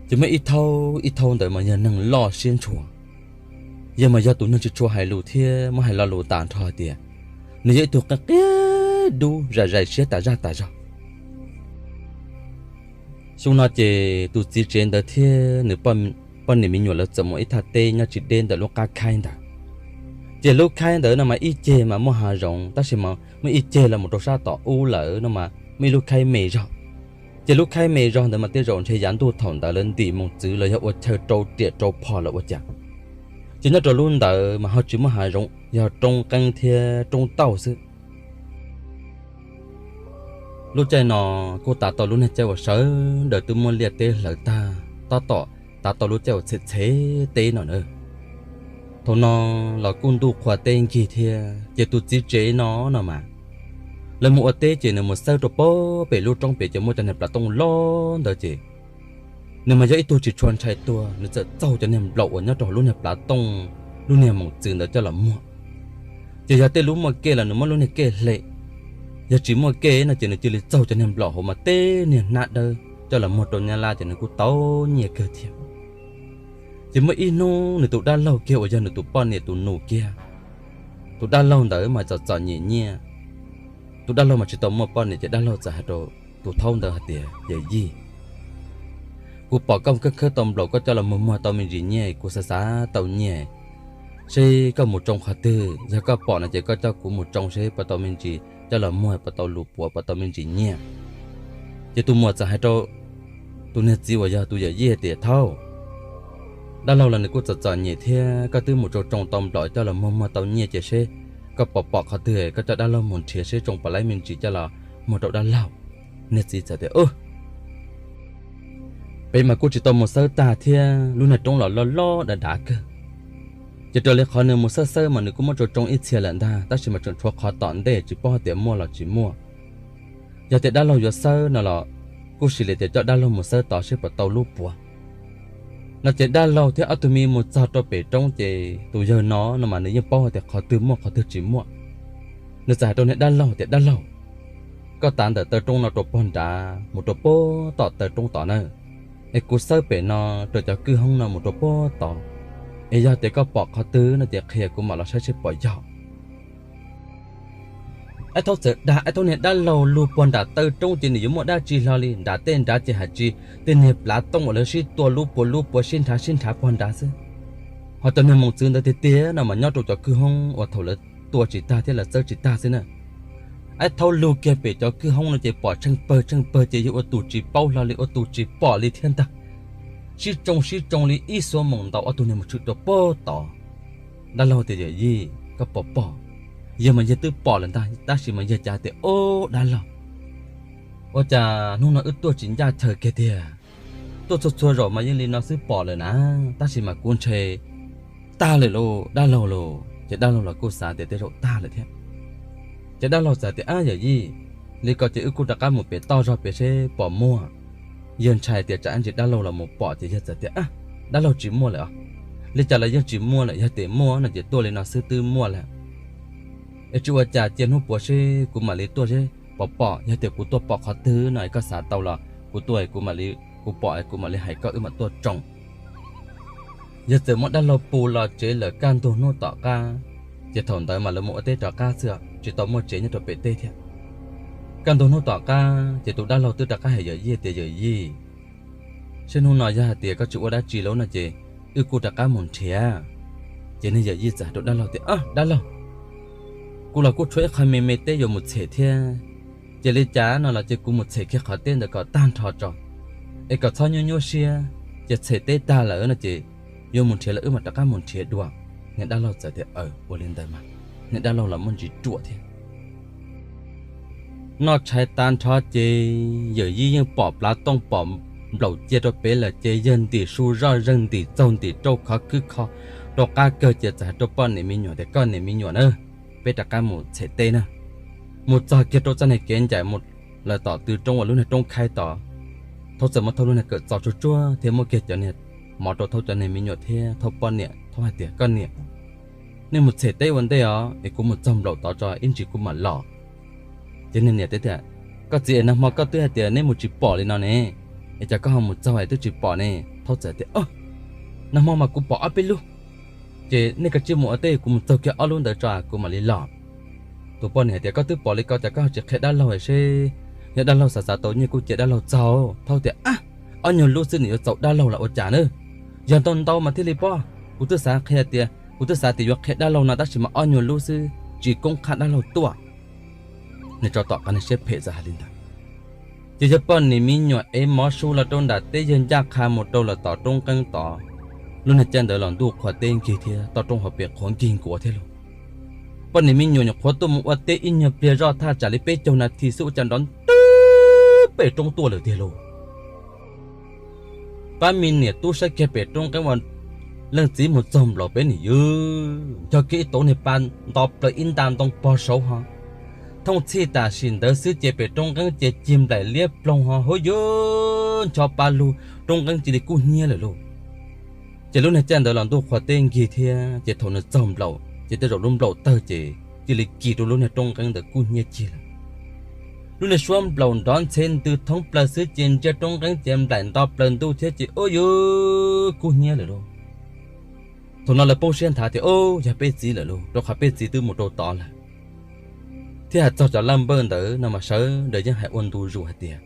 ces muaj ib thaub ib thaub ntawd mas yog neeg loj siab ntshua. Yog mas yog tus neeg tsis tshua hais lus thiab muab hais lo lus tas nrho hais tias nws yog ib tug qia dub zais zais siab tas zaj tas zog. Xyoo no ces tus txiv tsev ntawd thiab nws poj niam me nyuam lawv txawm mus ib thaj teb nyob tsis deb ntawm lub qab khaib ntawd. Ces lub khaib ntawd no mas ib ceg mas muaj hav zoov, tab sis mas muaj ib ceg los mus rau sab tom ub lawm no mas muaj ib lub khaib me zog. Ces lub khaib me zog ntawd mas tej zaum ntshe yav ntuj thaum ntawd lawv ntim moos txwv los yog ua chaw rau riam rau phom lawm ua cas. Ces nyob rau lub ntawd mas ho tsis muaj hav zoov, yog roob qeeb thiab roob tauj xwb. Lub caij no kuj tas tau lub niag caij uas sawv daws twb muab liaj teb hlawv tag, tab tom tas tau lub caij uas txhem txhev teb no na. Thaum no los kuj ntuj qhua teb nkig thiab ces tus txiv tsev no no mas, lawv mus ua teb ces nws mus xawb rau pem lub roob pem ces muaj cov niag plav tooj loj ntawd ces nws mas yog ib tug tsis tshua ntshai tuag, nws txawm txaug cov niag nplaum uas nyob rau hauv lub niag plav tooj, lub niag moos txwv ntawd coj los muag. Ces yog tej lub muaj kej los nws muab lub niag kej hle, yog tsis muaj kej no ces nws cia li txaug cov niag nplaum hauv mas tej niag hnab dawb coj los muag rau nyab laj ces nws kuj tau nyiaj kawg thiab. Ces muaj ib hnub nws tus dab laug kiag uas yog nws tus poj niam tus nus kiag, tus dab laug ntawd mas txom txom nyem nyiaj. Tus dab laug mas tsis tau muaj poj niam ces dab laug txawm hais rau tus thaub ntawd hais tias, Yawm yij, kuv pom koj khawb khawb tau nplaum koj coj los muag muag tau me ntsis nyiaj, kuv xav xav tau nyiaj, seb koj mus tsoo qhov twg, yog koj pom no ces koj coj kuv mus tsoo seb puas tau me ntsis coj los muag puas tau lus puav puas tau me ntsis nyiaj. Ces tus muam txawm hais rau tus niag txiv uas yog tus yawm yij hais tias, Thaub, dab laug los nws kuj txom txom nyem thiab, koj twb mus tsoo tsoo tau nplaum coj los muag muag tau nyiaj ces seb koj pom pom qhov twg koj coj dab laug mus nrhiav seb tsoo puas tau me ntsis coj los muag rau dab laug. Niag txiv txawm tias, Peb mas kuj tsis tau mus xawb tag thiab, lub niag roob los loj loj dav dav kawg. Ces raws li qhov nws mus xawb xawb mas nws kuj muab tsoo tsoo ib txhia lawm ntag, tab sis mas tseem tshuav qhov tom ntej tsis paub hais tias muaj los tsis muaj. Yog tias dab laug yuav xawb no los kuj sim li tias coj dab laug mus xawb tod seb puas tau lub puav. No ces dab laug thiab ob tug me mus txog rau pem roob ces tus yawg no no mas nws yeej paub hais tias qhov twg muaj qhov twg tsis muaj. Nws txawm hais rau niag dab laug tias, Dab laug, koj tav ntawm taw roob no rau pog nrad mus rau pem tom taw roob tod na, es kuv xawb pem no raws cov kwj hoob no mus rau pem tod, es yog tias koj pom qhov twg no ces qhia kuv mam los saib seb puas yog. Aib Thaub txawm dag Aib Thaub niag dab laug lug pog nram taw roob ces nws yuav muaj dab tsi hlo li, nram tej nrad ces hais tsis tej niag plav tooj uas lawv sib tua lub puav lub puav sib nrhav sib nrhav pog nrad xwb. Ho cov niag moos txwv ntawd tiag tiag no mas nyob rau cov kwj hoob uas thaum lawv tua tsis tag thiab lawv txawb tsis tag xwb na. Aib Thaub lug kiag pem cov kwj hoob no ces pom tsheej pawg tsheej pawg ces yog ua tus tsis paub hlo li, ua tus tsis pom li thiab ntag. Sib tsoo sib tsoo li ib xuab moos ntau ob tug niag mus tshwm rau pem tod. Dab laug tias, Yawm yij, koj puas pom? Yawg mas yawg twb pom lawm ntag, tab sis mas yawg cav tias, Ob dab laug, ua cas hnub no wb tuaj tsis ncaj chaw kiag tiag? Tuaj txhua txhua zaus mas yeej li no xwb pom lawm na, tab sis mas kuv ntshe tag lawm lauj dab laug lauj. Ces dab laug los kuj xav tias tej zaum tag lawm thiab. Ces dab laug txawm tias, Ab yawm yij, li ko ces wb kuj rov qab mus pem toj zog pem seb pom muaj. Yawg ntshai tias tsam ntsis dab laug los mus pom ces yawg txawm tias, Ab, dab laug tsis muaj lawm os. Li cas los yeej tsis muaj lawm, yog tias muaj no ces tuaj li no xwb twb muaj lawm. Es tsis ua cas, cia hnub puav seb kuv mam li tuaj seb pom pom, yog tias kuv tuaj pom qhov twg no es koj xav tau los kuv tuaj, kuv pom kuv mam li hais koj wb mam tuaj tsoo. Yawg txawm muab dab laug pus los tsev lawm kaj ntug hnub tom qab, ces thaum ntawd mas lawv mus ua teb rov qab xwb, tsis tau muaj tsev nyob rau pem teb thiab. Kaj ntug hnub tom qab ces tus dab laug twb rov qab hais yawm yij tias, Yawm yij, seb hnub no yog hais tias koj tsis ua dab tsi lawm no ces wb kuj rov qab mus nrhiav. Ces niag yawm yij txawm hais rau dab laug tias, Ab dab laug, kuv los kuj tshuav ib qho me me teb yuav mus txhem thiab, ces li cas no los ces kuv mus txhem kiag qhov teb ntawd kom tag nrho tso, es kom txhob nyuaj nyuaj siab, ces txhem teb tag lawm no ces yuav mus nrhiav los wb mam rov qab mus nrhiav dua. Niag dab laug txawm tias, Aws, ua li ntawd mas. Niag dab laug los muaj ntsis ruam thiab. Noj tshais tag nrho ces yawm yij yeej pom plav tooj pom nplaum cia rau pem lawm ces yawg ntim su zoj zeeg ntim txaug ntim rau khov khwb kho rau qab kawg ces txawm hais rau poj niam me nyuam tias, Koj niam me nyuam na, peb rov qab mus txhem teb na. Mus txog kiag rau txoj niag kev ncaim mus lawm tom tw roob uas lub niag roob khaib tod, Thaub txawm muab Thaub lub niag kawm txo tsuag tsuag thiab muab kiag cov niag mov rau Thaub cov niag me nyuam thiab Thaub poj niam. Thaub hais tias, Koj niam, nej mus txhem teb ua ntej os, es kuv mus txog nplaum tod tso ib ntsis kuv mam los. Ces niag niam teb tias, Koj txiv, es nag hmo koj twb hais tias neb mus tsis pom li no ne, es cas koj ho mus txog es twb tsis pom ne? Thaub txawm tias, Nag hmo mas kuv pom ob peb lub, ces nej kav tsij mus ua teb, kuv mus txaug kiag ob lub ntawd tso kuv mam li los. Tus poj niam hais tias, Koj twb pom li ko cas koj ho tsis qhia dab laug seb, yog dab laug xav xav tau nyiaj kuj cia dab laug txaug. Thaub tias, Ab, ob nyuag lub xwb nws yuav txaus dab laug los ua cas na? Yog ntau ntau mas thiaj li pom. Kuv twb xav qhia tias, kuv twb xav tias yuav qhia dab laug no tab sis mas ob nyuag lub xwb tsis koob qhab dab laug tuaj. Nws tso tom qab nws siab phem txawm hais li ntawd. Ces yawg poj niam me nyuam ev mov su los rau nram teb, yawg ncaj qha mus rau lawm tom roob nqeeb tod. Lub niag caij ntawd los ntuj qhua teb nkig thiab toj roob hauv pes qhuav nkig nkuav thiab lauj. Poj niam me nyuam nyuam qhuav tuaj mus ua teb ib nyuag pliag zoj thaj tsam li peb caug nas this xwb ua cas nrov ntws pem roob tuaj lawm tiag lauj. Pab me niam tub saib kiag pem roob nqeeb ua Leej txiv mus txog nplaum peb nim yws, nco kiag ib tauv niag pa nto plaws ib nta ntoo pog saud ho. Thooj txhij tam sim ntawd xwb ces pem roob nqeeb ces cig nplaim liab ploog ho, hub yws, ncho pa lug, roob nqeeb cia li kub hnyiab lawm lauj. Ces lub niag caij ntawd los ntuj qhua teb nkig thiab, ces thaum nws txog nplaum ces tej zaum lub nplaum tawg ces cia li kis rau lub niag roob nqeeb ntawd kub hnyiab cig lawm. Lub niag suab nplaum nrov ntxhe ntws thoob plaws xwb ces ntsia roob nqeeb ces nplaim nto plaws ntuj thiab ces hub yws, kub hnyiab lawm lauj. Thaum no lawv poob siab nthav tias, Ub, yog peb txiv lawm lauj, rau qhov peb txiv twb mus rau tod lawm. Thiab hais txog cov laj npawj ntawd no mas sawv daws yeej hais ua ntu zus hais tias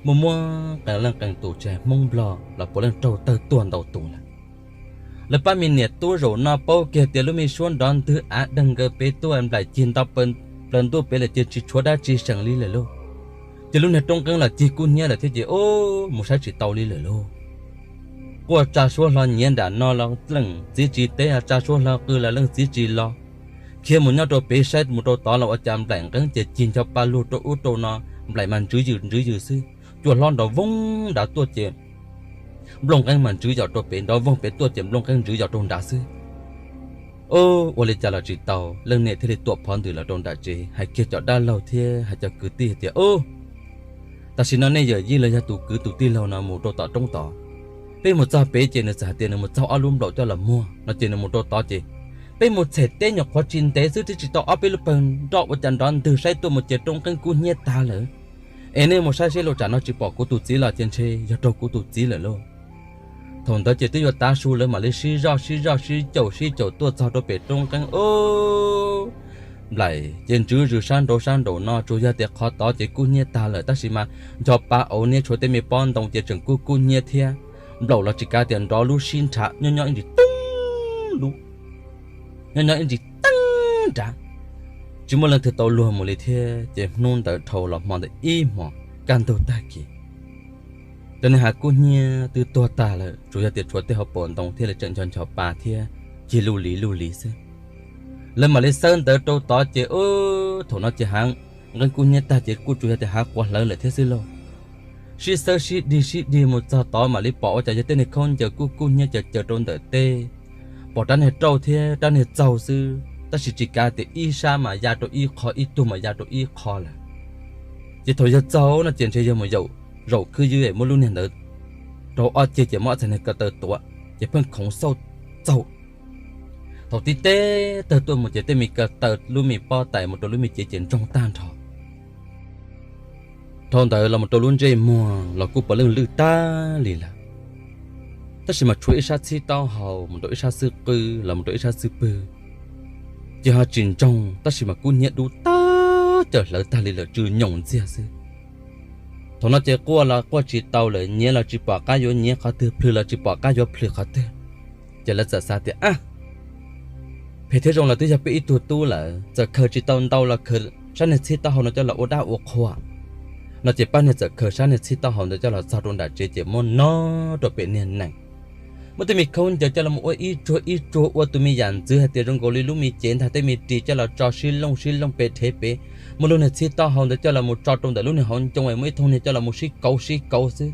muaj muaj qee leej qee tus tsis hais Hmoob Nplog los puav leej raug tawg tuag ntau tus lawm. Lawv pab me niam tub zaum no paub kiag tias lub me suab nrov ntwg av deeg nkawd pem tuaj, nplaim cig nto plaws ntuj pem lawm ces tsis tshuav dab tsi seem li lawm lauj. Ces lub niag roob nqeeb los cig kub hnyiab lawm thiab ces ub, mus saib tsis tau li lawm lauj. Quaj tsa suab hlo nyiav nram no los leej txiv tsis teb, tsa suab hlo qw los leej txiv tsis los. Khiav mus nyob rau pem saib mus rau tod los ua cas nplaim nqeeb ces cig ncho pa lug rau ub rau no, nplaim mas ntswv yws ntswv yws xwb, cua hlob nrov voog nrad tuaj ces nplooj nqeeb mas ntswv yws rau pem, nrov voog pem tuaj ces nplooj nqeeb ntswv yws rau nrad xwb. Ub, ua li cas los tsis tau, leej niam thiaj li tuam phov ntws los rau nram tsev hais kiag cov dab laug thiab hais cov kwv tij hais tias, Ub, tam sim no nej yawm yij los yog tus kwv tus tij laug no mus rau tom roob tod. Peb mus txog pem ces nws txawm hais tias nws mus txog ob lub nplaum coj los muag no ces nws mus rau tod ces peb mus txhem teb nyuam qhuav tsis ntev xwb twb tsis tau ob peb lub pawg nroj ua cas nrov ntwg saib tuaj mus ces roob nqeeb kub hnyiab tag lawm. Es nej mus saib seb lub tsam no tsis pom kuv tus txiv los ces ntshe yog raug kuv tus txiv lawm lauj. Thaum ntawd ces twb yuav tav su lawv mam li sib zoj sib zoj sib caum sib caum tuaj txog rau pem roob nqeeb ub, nplaim ces ntswv zws sab nraud sab nraum no, tsuas yog tias qhov tod ces kub hnyiab tag lawm tab sis mas ncho pa auv niab tshuav tej me pob ntoo ces tseem kub kub hnyiab thiab. Nplaum los tsis kav tias nrov lub sib nrhav nyob nyob ib ntsis tub lub, nyob nyob ib ntsis teeb nrad, tsis muaj leej twg tau luag mus li thiab. Ces hnub ntawd dhau los hmo ntawd ib hmos kaj ntug tag kis, cov niag hav kub hnyiab twb tuag tag lawm, tsuas yog tias tshuav tej hauv paus ntoo thiaj li tseem ncho ncho pa thiab cig luj li luj li xwb. Lawv mam li xawb ntawv rau tod ces ub, thaum no ces hav nqeeb kub hnyiab tag ces kuj tsuas yog tias hav quav hlawv lawm thiab xwb lauj. Sib xawb sib dig sib dig mus txog tod mam li pom ua cas yog tej niag khaub ncaws kub kub hnyiab caws caws rau ntawm teb, pom rab niag rauj thiab rab niag txaug xwb tab sis tsis kav tias ib sab mas ya rau ib qho ib tug mas ya rau ib qho lawm. Ces thaum yawg txaug no ces ntshe yawg mus yaum zaum khwb ywb es muab lub niag ntawd rau ob ceg ces muab ob txhais niag ko taw tuav ces pheej khoov xauj txaug. Thaum tib teb tawg tuaj mus ces tej me ko taw lub me pob tais mus rau lub me cev ces ntsoog tag nrho. Dhau ntawd los mus rau lub ntsej muag los kuj puav leej lwj tag li lawm, tab sis mas tshuav ib sab txhib taub hau mus rau ib sab xwb qwb los mus rau ib sab xwb pwg, ces ho tsis ntsoog tab sis mas kub hnyiab dub tag cawm hlawv tag li lawm tsw nyoos ntxiag xwb. Thaum no ces quaj los quaj tsis tau lawm, nyiav los tsis pom qab yuav nyiav qhov twg, plhws los tsis pom qab yuav plhws qhov twg. Ces lawv txawm xav tias, Ab, phem thiab zoo los twb yog peb ib tug tub lawm, txawm khaws tsis tau ntau los khaws sab niag txhib taub hau no coj los ua dab ua qhua. No ces pab niag txawm khaws sab niag txhib taub hau ntawd coj los txog rau nram tsev ces muab no rau pem niag nees, muab tej me khaub ncaws coj los mus ua ib tsuag ib tsuag ua tus me yam ntxwv hais tias zoo nkaus li lub me cev ntag, tej me ris coj los tso sib looj sib looj pem rhev pem, muab lub niag txhib taub hau ntawd coj los mus tso rau ntawm lub niag hauv ncoo es muab ib thooj niag coj los mus sib kauv sib kauv xwb.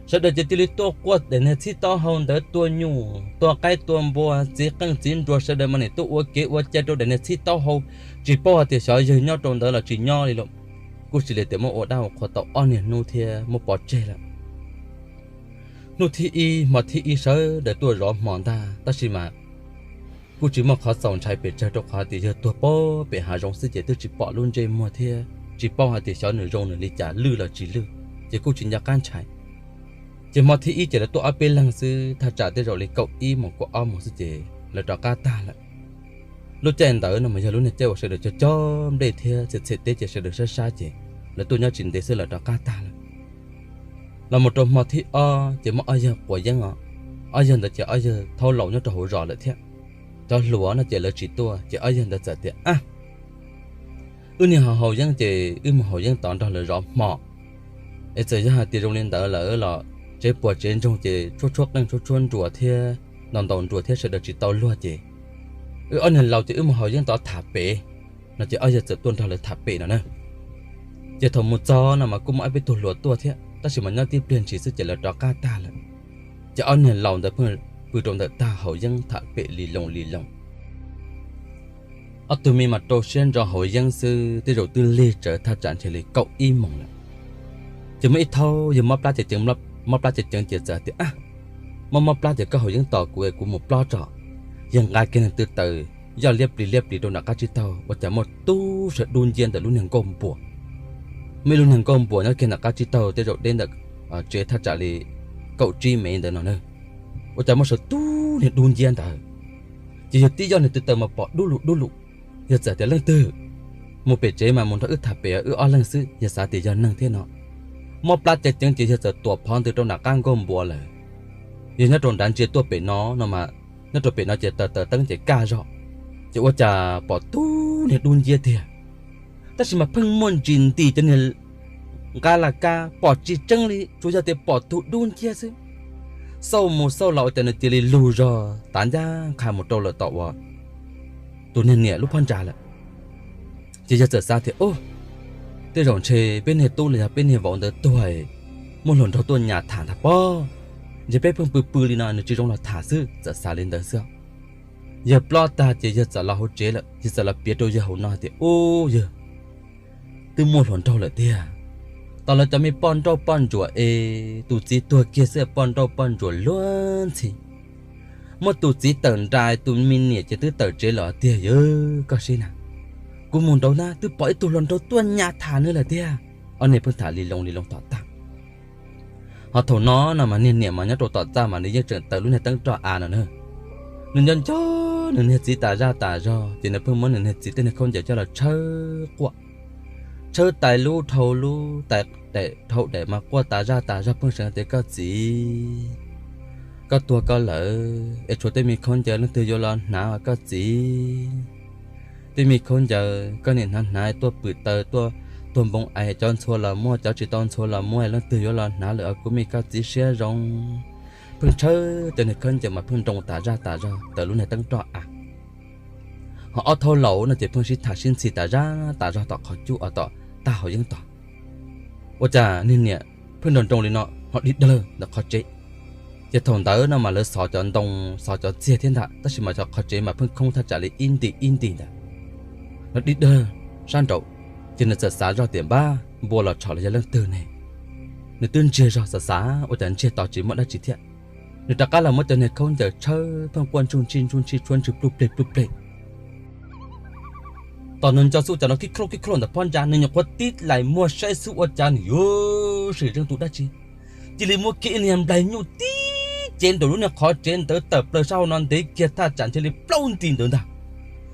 Sawv daws ces cia li tuaj quaj daim niag txhib taub hau ntawd, tua nyuj tua qaib tua npua, txiv qeej txiv nruas sawv daws mas nim tuaj ua kev ua cai rau daim niag txhib taub hau, tsis paub hais tias xyov yawg nyob rau ntawd los tsis nyob li lauj. Kuj tsis li tias muab ua dab ua qhua tau ob niag hnub thiab muab pov tseg lawm. Hnub thib ib hmo thib ib sawv daws tuaj zov hmo ntag tab sis mas kuj tsis muaj qhov txaus ntshai pes tsawg rau qhov tias yawg tuag pem hav zoov xwb ces twb tsis pom lub ntsej muag thiab tsis paub hais tias xyov nws zoo nws li cas, lwj los tsis lwj, ces kuj tsis nco qab ntshai. Ces hmo thib ib ces lawv tuaj ob peb leeg xwb, thaj tsam tej zaum li kaum ib moos kaum ob moos xwb ces lawv rov qab tag lawm. Lub caij ntawd no mas yog lub niag caij uas sawv daws cog cog nplej thiab txhem txhem teb ces sawv daws sab sab ces lawv tuaj nyob tsis ntev xwb lawv rov qab tag lawm. Los mus rau hmo thib ob ces muaj ob yawg quav yeeb os, ob yawg ntawd ces ob yawg thaub laus nyob rau hauv zos lawm thiab. Cov hluas no ces lawv tsis tuaj ces ob yawg ntawd txawm tias, Ab, wb niag haus haus yeeb ces wb mus haus yeeb tod nrog lawv zov hmo, es txawm yog hais tias zoo li ntawd lawm los tsev puas tsev ntsoog ces tshuab tshuab qeej tshuab tshuab nruas thiab ntaus ntaus nruas thiab sawv daws tsis tau luag ces wb ob niag laus ces wb mus haus yeeb tod tham pem. No ces ob yawg txawm tuaj nrog lawv tham pem no na. Ces thaum mus txog no mas kuj muaj ob peb tug hluas tuaj thiab tab sis mas nyob tib pliag ntshis xwb ces lawv rov qab tag lawm. Ces ob niag laus ntawd pheej pw rau ntawm tag haus yeeb tham pem li loo li loo. Ob tug me mas rau siab ntso haus yeeb xwb, tej zaum twb lig tsawv thaj tsam ntshe li kaum ib moos lawm. Ces muaj ib thaum yawg mob plab ceev ceev, mob plab ceev ceev ces txawm tias, Mob mob plab ces koj haus yeeb tos kuv, kuv mus plob tso. Yawg nqa kiag nws tw taws yoj liab plis liab plis rau nram qab tsib taug, ua cas muaj tub sawv dub nciab ntawm lub niag nkuaj npuas. Muaj ib lub niag nkuaj npuas nyob kiag nram qab tsib taug, tej zaum deb ntawm tsev thaj tsam li kaum tsib mev ntawd no na. Ua cas muaj sawv tub niag dub nciab ntawd. Ces yawg tib yoj niag tw taws mas pom dub lug dub lug. Yawg txawm tias, Leej twg? Mus pem tsev mas mus nrog wb tham pem wb ob leeg xwb. Yawg xav tias yog neeg thiab no. Mob plab ceev ceev ces yawg txawm tuam phov ntws rau nram qab nkuaj npuas lawm. Yawg nyob rau nrad ntsia tuaj pem no no mas, nyob rau pem no ces taws taws teeb ces kaj zog, ces ua cas pom tub niag dub nciab tiag. Tab sis mas pheej muaj ntsis nti cov niag nqa las kab pom tsis tseeb li, tsuas yog tias pom tug dub nciab xwb. Xauj mus xauj los ua cas nws cia li lug zog tav ncaj qha mus rau lawm tom uas tus niag niam lub phab ntsa lawm. Ces yawg txawm xav tias, Ub, tej zaum ntshe peb niag tub los yog peb niag vauv ntawd tuag, muaj hluas nraug tuaj nyas tham ntag pob. Ntshe peb pheej pw pw li no nws tsis zoo los tham xwb, txawm xav li ntawd xwb. Yawg plob tag ces yawg txawm los hauv tsev lawm, yawg txawm los piav rau yawg hauv no tias, Ub yawg, twb muaj hluas nraug lawm tiag. Tos lawv cov me poj nrauj poj ntsuam es tus txiv tuag kiag xwb poj nrauj poj ntsuam luag ntxhi. Muab tus txiv tawm nra, tus me niam ces twb tawm tsev los tiag yawg, koj saib na. Kuv mus nraud na twb pom ib tug hluas nraug tuaj nyas tham nws lawm tiag. Ob niag pheej tham li loo li loo tom tag. Ho thaum no no mas niag niam mas nyob rau tom txaj mas nws yeej tseem taws lub niag teeb roj av no na. Nws nco nco nws niag txiv tas zaj tas zog ces nws pheej muab nws niag txiv tej niag khaub ncaws coj los tshawb quaj. Tshawb tais lub dhau lub, tais daim dhau daim mas quaj tas zaj tas zog pheej seev tias, Koj txiv, koj tuag koj lawm es tshuav tej me khaub ncaws leej twg yuav los hnav os koj txiv? Tej me khaub ncaws koj niam hnav hnav tuaj pwm taws tuaj, tuag npoo ais, cov ntxhua los muaj, cov tsis tau ntxhua los muaj, leej twg yuav los hnav lawm os kuv me koj txiv siab zoo. Pheej tshawb cov niag khaub ncaws mas pheej nroo tas zaj tas zog taws lub niag teeb roj av. Ho ob thauj laus no ces pheej sib tham sib ntxhi tas zaj tas zog tom qhov cub uas tom tag haus yeeb tog. Ua cas niag niam pheej nroo nroo li no ho dig dawg ntawm qhov tsev. Ces thaum ntawd no mas lawv xov cov ntoo xov cov txiag thiab ntag, tab sis mas cov qhov tsev mas pheej khoob thaj tsam li ib nti ib nti ntawd. Lawv dig dawg sab nraud, ces nws txawm xav zoj tias, Npab, npua los tshom los yog leej twg ne? Nws twb ntsiag zog xav xav ua cas ntsiag to tsis muaj dab tsi thiab. Nws rov qab los muab cov niag khaub ncaws tshawb pheej quaj ntsuj ntshij ntsuj ntshij tshuab ntswg pluj pleg pluj pleg. Tos nws nco xwb ua cas no kib khlauj kib khlauj ntawm phab ntsa, nws nyuam qhuav tib lais muag saib xwb ua cas nws yuav sim zeej tus dab tsi. Cia li muab kiag ib niag nplaig nyuj tib cev nraum lub niag qhov tsev ntawd tawm plaws sab hauv no ntev kiag thaj tsam ntshe li plaub nti ntawd ntag.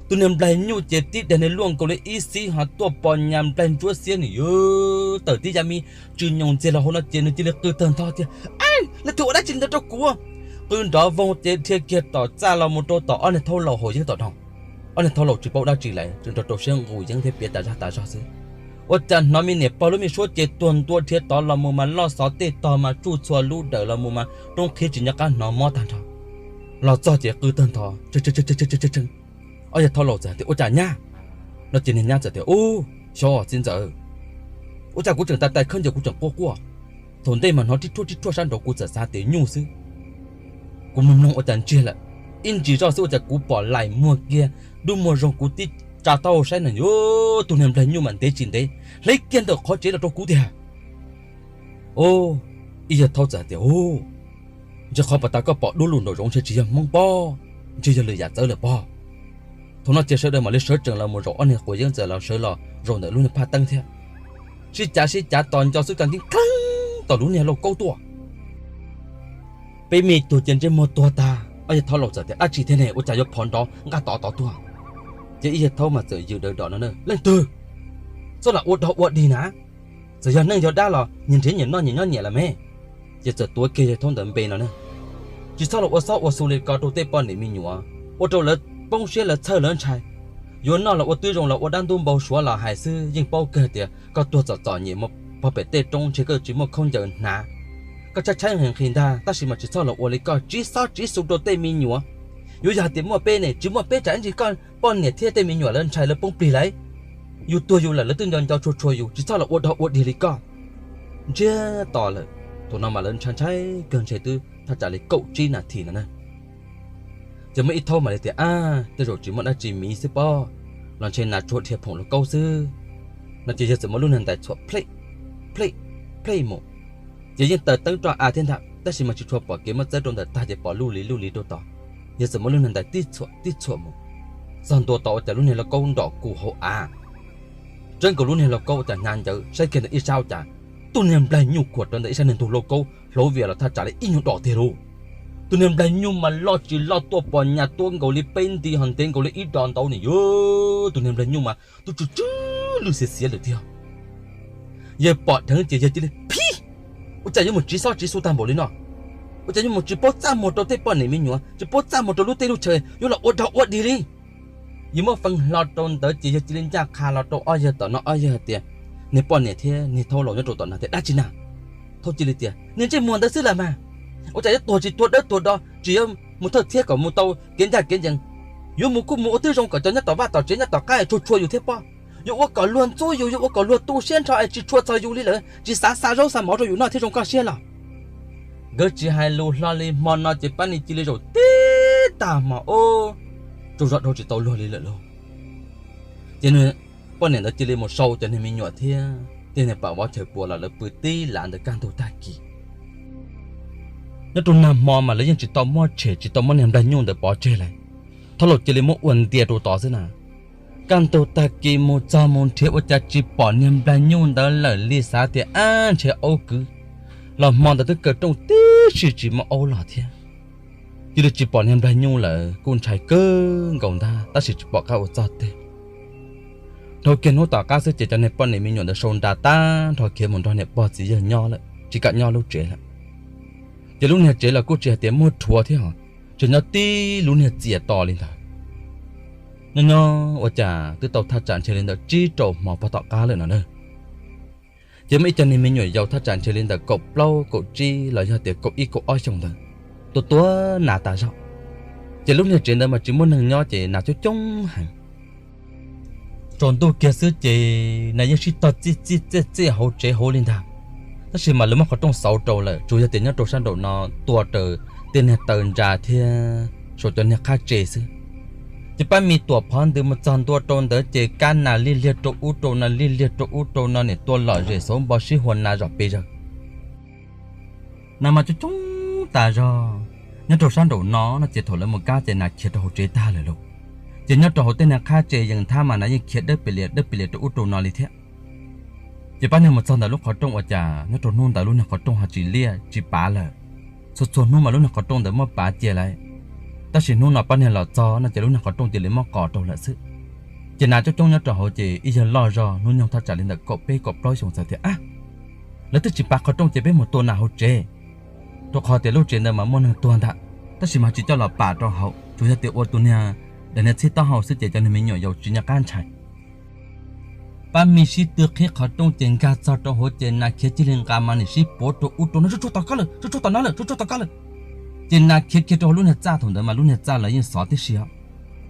Tus niag nplaig nyuj ces tib daig niag luaj nkaus li ib xib ho tuaj pos nyas nplaig ntsuab xiab nws yuav tawm tib yam me tsw nyoos ntxiag los hauv no ces nws cia li qw tawg ntho tias, Leej twg ua dab tsi ntawd rau kuv? Qw nrov voog ces dhia kiag tom txaj los mus rau tom ob niag thauj laus haus yeeb tom no. Ob niag thauj laus tsis paub dab tsi lawm, tseem rau rau siab nqus yeeb thiab piav tas zaj tas zog xwb. Ua cas hnov me niam pog lub me suab ces tuag ntua dhia tod los mus mas loj xov tej tog mas tsuj txhua lub dawm los mus mas roob qhib tsis nco qab hnov mob tag nrho. Los txog ces qw tawg ntho, Ob yawg thauj laus txawm tias, Ua cas nyab? No ces niag nyab txawm tias, Ub, xyov txiv ntxawm, ua cas kuv tseem tais tais khaub ncaws kuv tseem quaj quaj. Thaum ntej mas hnov rib ruaj rib ruaj sab nraud kuv txawm xav tias nyuj xwb. Kuv mloog mloog ua cas ntsiag lawm, ib ntsis zoj xwb ua cas kuv pom lais muag kiag dub muag zoo kuv tib tsa taub hau saib na yuav tus niag nplaig nyuj mas ntev tsis ntev hle kiag ntawm qhov tsev los rau kuv tiag. Ub, ib yawg thauj txawm tias, Ub, ntshe qhov pas tas koj pom dub lug nraum zoov ntshe tsis yog Hmoob pob, ntshe yog lwm yam txawv lawm pob. Thaum no ces sawv daws mam li sawv tsees los mus zaum ob niag quav yeeb txawm los sawv los zaum ntawm lub niag phaj teeb thiab. Sib cav sib cav tos nco xwb cas nkees kheev tom lub niag lauj kaub tuaj. Peb me tug ces ntsej muag tuag tag, ob yawg thauj laus txawm tias, Dab tsi thiab ne, ua cas yuav phov nrov nqaj tod tod tuaj? Ces ib yawg thauj mas txawm yws daws dom no, Leej twg? Txhob lam ua dog ua dig na. Txawm yog neeg yog dab los nyias nrhiav nyias noj nyias nyob nyias lawm me. Ces txawm tuav kiag yawg thauj ntawd npe no na, Tsis txhob los ua xob ua xu li ko rau tej poj niam me nyuam, ua rau lawv poob siab lawv txhawj lawv ntshai. Yuav noj los ua twb zoo los ua dab ntub npau suav los hais xwb, yeej paub kawg tias koj tuag txom txom nyem mus pog pem tej roob ntshe koj tsis muaj khaub ncaws hnav. Koj tshaib tshaib nqhis nqhis ntag, tab sis mas tsis txhob los ua li koj tsib xob tsib xu rau tej me nyuam. Yuav yog hais tias muaj peb ne, tsis muaj peb tsam ib ntsis koj poj niam thiab tej me nyuam lawv ntshai lawv poob plig lauj. Yus tuag yus lawm lawv twb nco nco tshua tshua yus, tsis txhob los ua dog ua dig li koj. Ntsiag to lawm, thaum no mas lawv ntshai ntshai kawg ntshe twb thaj tsam li kaum tsib nas this no na. Ces muaj ib thaub mam li tias, Ab, tej zaum tsis muaj dab tsi miv xwb pob, los ntshe nas tsuag dhia phoom lauj kaub xwb, no ces yawg txawm muab lub niag ntais txhuam plhej, plhej, plhej mus. Ces yeej taws teeb roj av thiab ntag, tab sis mas tsis tshua pom kev, muab txawb rau ntawm tag ces pom luj li luj li rau tod. Yawg txawm muab lub niag ntais tib txhuam tib txhuam mus, txog ntua tod ua cas lub niag lauj kaub nrom kus hauv av. Tseeb nkaus lub niag lauj kaub ua cas hnyav ncawv, saib kiag ntawm ib sab ua cas tus niag nplaig nyuj kuam rau ntawm ib sab niag ntug lauj kaub hlob vias los thaj tsam li ib nyuag dom tiag lauj. Tus niag nplaig nyuj mas loj tsis loj tuaj pos nyas tuab nkaus li peb nti ho ntev nkaus li ib dos ntau ni yog. Tus niag nplaig nyuj mas tus tsw tsw lwj xiav xiav lawm tiag. Yawg pom dheev ces yawg cia li phib, ua cas yuav mus tsiv xob tsiv xu tag npaum li no? Ua cas yuav mus tsis paub txaj muag rau tej poj niam me nyuam, tsis paub txaj muag rau lub teb lub chaw, yuav los ua dog ua dig li? Yawg muab feej hlo rau ntawd ces yawg cia li ncaj qha los rau ob yawg tom no, ob yawg hais tias, Niag poj niam thiab niag thaub laus nyob rau tom no tias dab tsi na? Thaub cia li tias, Niag ntsej muag ntawd xwb las mas, ua cas yuav tuag tsis tuag dawb tuag do, tsis yuav mus thawj thiab kom mus tau kev ncaj kev ncees. Yuav mus kuj mus ua twb zoo kom cov nyob tom vaj tom tsev nyob tom qab tshua tshua yus thiab pob. Yuav ua kom luag ntxub yus, yuav ua kom luag tu siab nrho es tsis tshua txog yus li lawm, tsis xav xa zaub xa mov rau yus noj thiab zoo koj siab los. Nkawd tsis hais lus hlo li, hmo no ces pab ni cia li zaum tib tag hmo ub, tsaug zog dhau tsis tau luag li lawm lauj. Ces poj niam ntawd cia li mus sau cov niag me nyuam thiab tej niag pam vov chaws puas los lawv pw tib lav ntawd kaj ntug tag kis. Nyob rau nag hmo mas lawv yeej tsis tau muab tshem, tsis tau muab niag nplaig nyuj ntawd pov tseg lawm, thaub laus cia li muab ua ntias rau tod xwb na. Kaj ntug tag kis mus txog mus nrhiav ua cas tsis pom niag nplaig nyuj ntawd lawm li, xav tias ab ntshe aub kwv los hmo ntawd twb kaw rooj tib si tsis muaj aub los thiab. Cia li tsis pom niag nplaig nyuj lawm kuj ntshai kawg nkaus ntag, tab sis tsis pom qab ua txog twg. Dhau kiag hnub tom qab xwb ces cov niag poj niam me nyuam ntawd sau nra tag nrho khiav mus nrog niam pog txiv yawg nyob lawm, tsis kam nyob lub tsev lawm. Ces lub niag tsev los kuj tsis hais tias muaj rhuav thiab hos, tsuas nyob tib lub niag txias to li ntawd. Nyob nyob ua cas twb tau thaj tsam ntshe li ntawm tsib rau hmo pog tom qab lawm no na. Ces muaj ib co niag me nyuam yaus thaj tsam ntshe li ntawm kaum plaub kaum tsib los yog tias kaum ib kaum ob xyoos ntawd, tuaj tua nas tas zog. Ces lub niag tsev ntawd mas tsis muaj neeg nyob ces nas coob coob heev. Tsaus ntuj kiag xwb ces nas yeej sib tog txij txij txij txij hauv tsev hauv li ntag. Tab sis mas lawv muab qhov rooj xauv rau lawm, tsuas yog tias nyob rau sab nraum no tua raws tej niag taw ntsa thiab saum cov niag qab tsev xwb. Ces pab me tuam phov ntws mus txog ntua rau ntawd ces kab nas lig liag rau ub rau no, lig liag rau ub rau no, niam tua lom zem xauv npo sib hua nas zom pes zaws. Nas mas coob coob tas zog. Nyob rau sab nraum no no ces thaum lawv mus kab ces nas khiav rau hauv tsev tag lawm lauj. Ces nyob rau hauv tej niag qab tsev yees thab mas nas yeej khiav dawb pes lias dawb pes lias rau ub rau no li thiab. Ces pab niag mus txog ntawm lub qhov rooj ua cas nyob rau hnub ntawd lub niag qhov rooj ho tsis liaj tsis pav lawm. Txhua txhua hnub mas lub niag qhov rooj ntawd muab pav cia lawm, tab sis hnub no pab niag los txog no ces lub niag qhov rooj cia li muab qos rau lawm xwb. Ces nas coob coob nyob rau hauv ces ib yawg loj zog hnub nyoog thaj tsam li ntawm kaum peb kaum plaub xyoos txawm tias, Ab, lawv twb tsis pav qhov rooj ces peb mus tua nas hauv tsev, rau qhov tias lub tsev ntawd mas muaj neeg tuag ntag, tab sis mas tsis coj los pam rau hauv, tsuas yog tias ua tus niag daim niag txhib taub hau xwb ces cov niag me nyuam yaus tsis nco qab ntshai. Pab me sib tw qhib qhov rooj ces nkag txog rau hauv ces nas khiav cia li nqa mas nim sib puav rau ub rau no, Tsuag tsuag tom koj lawm, tsuag tsuag tom no lawm, tsuag tsuag tom koj lawm. Ces nas khiav kiag rau hauv lub niag txaj, thaum ntawd mas lub niag txaj lawv yeej xov tib si os,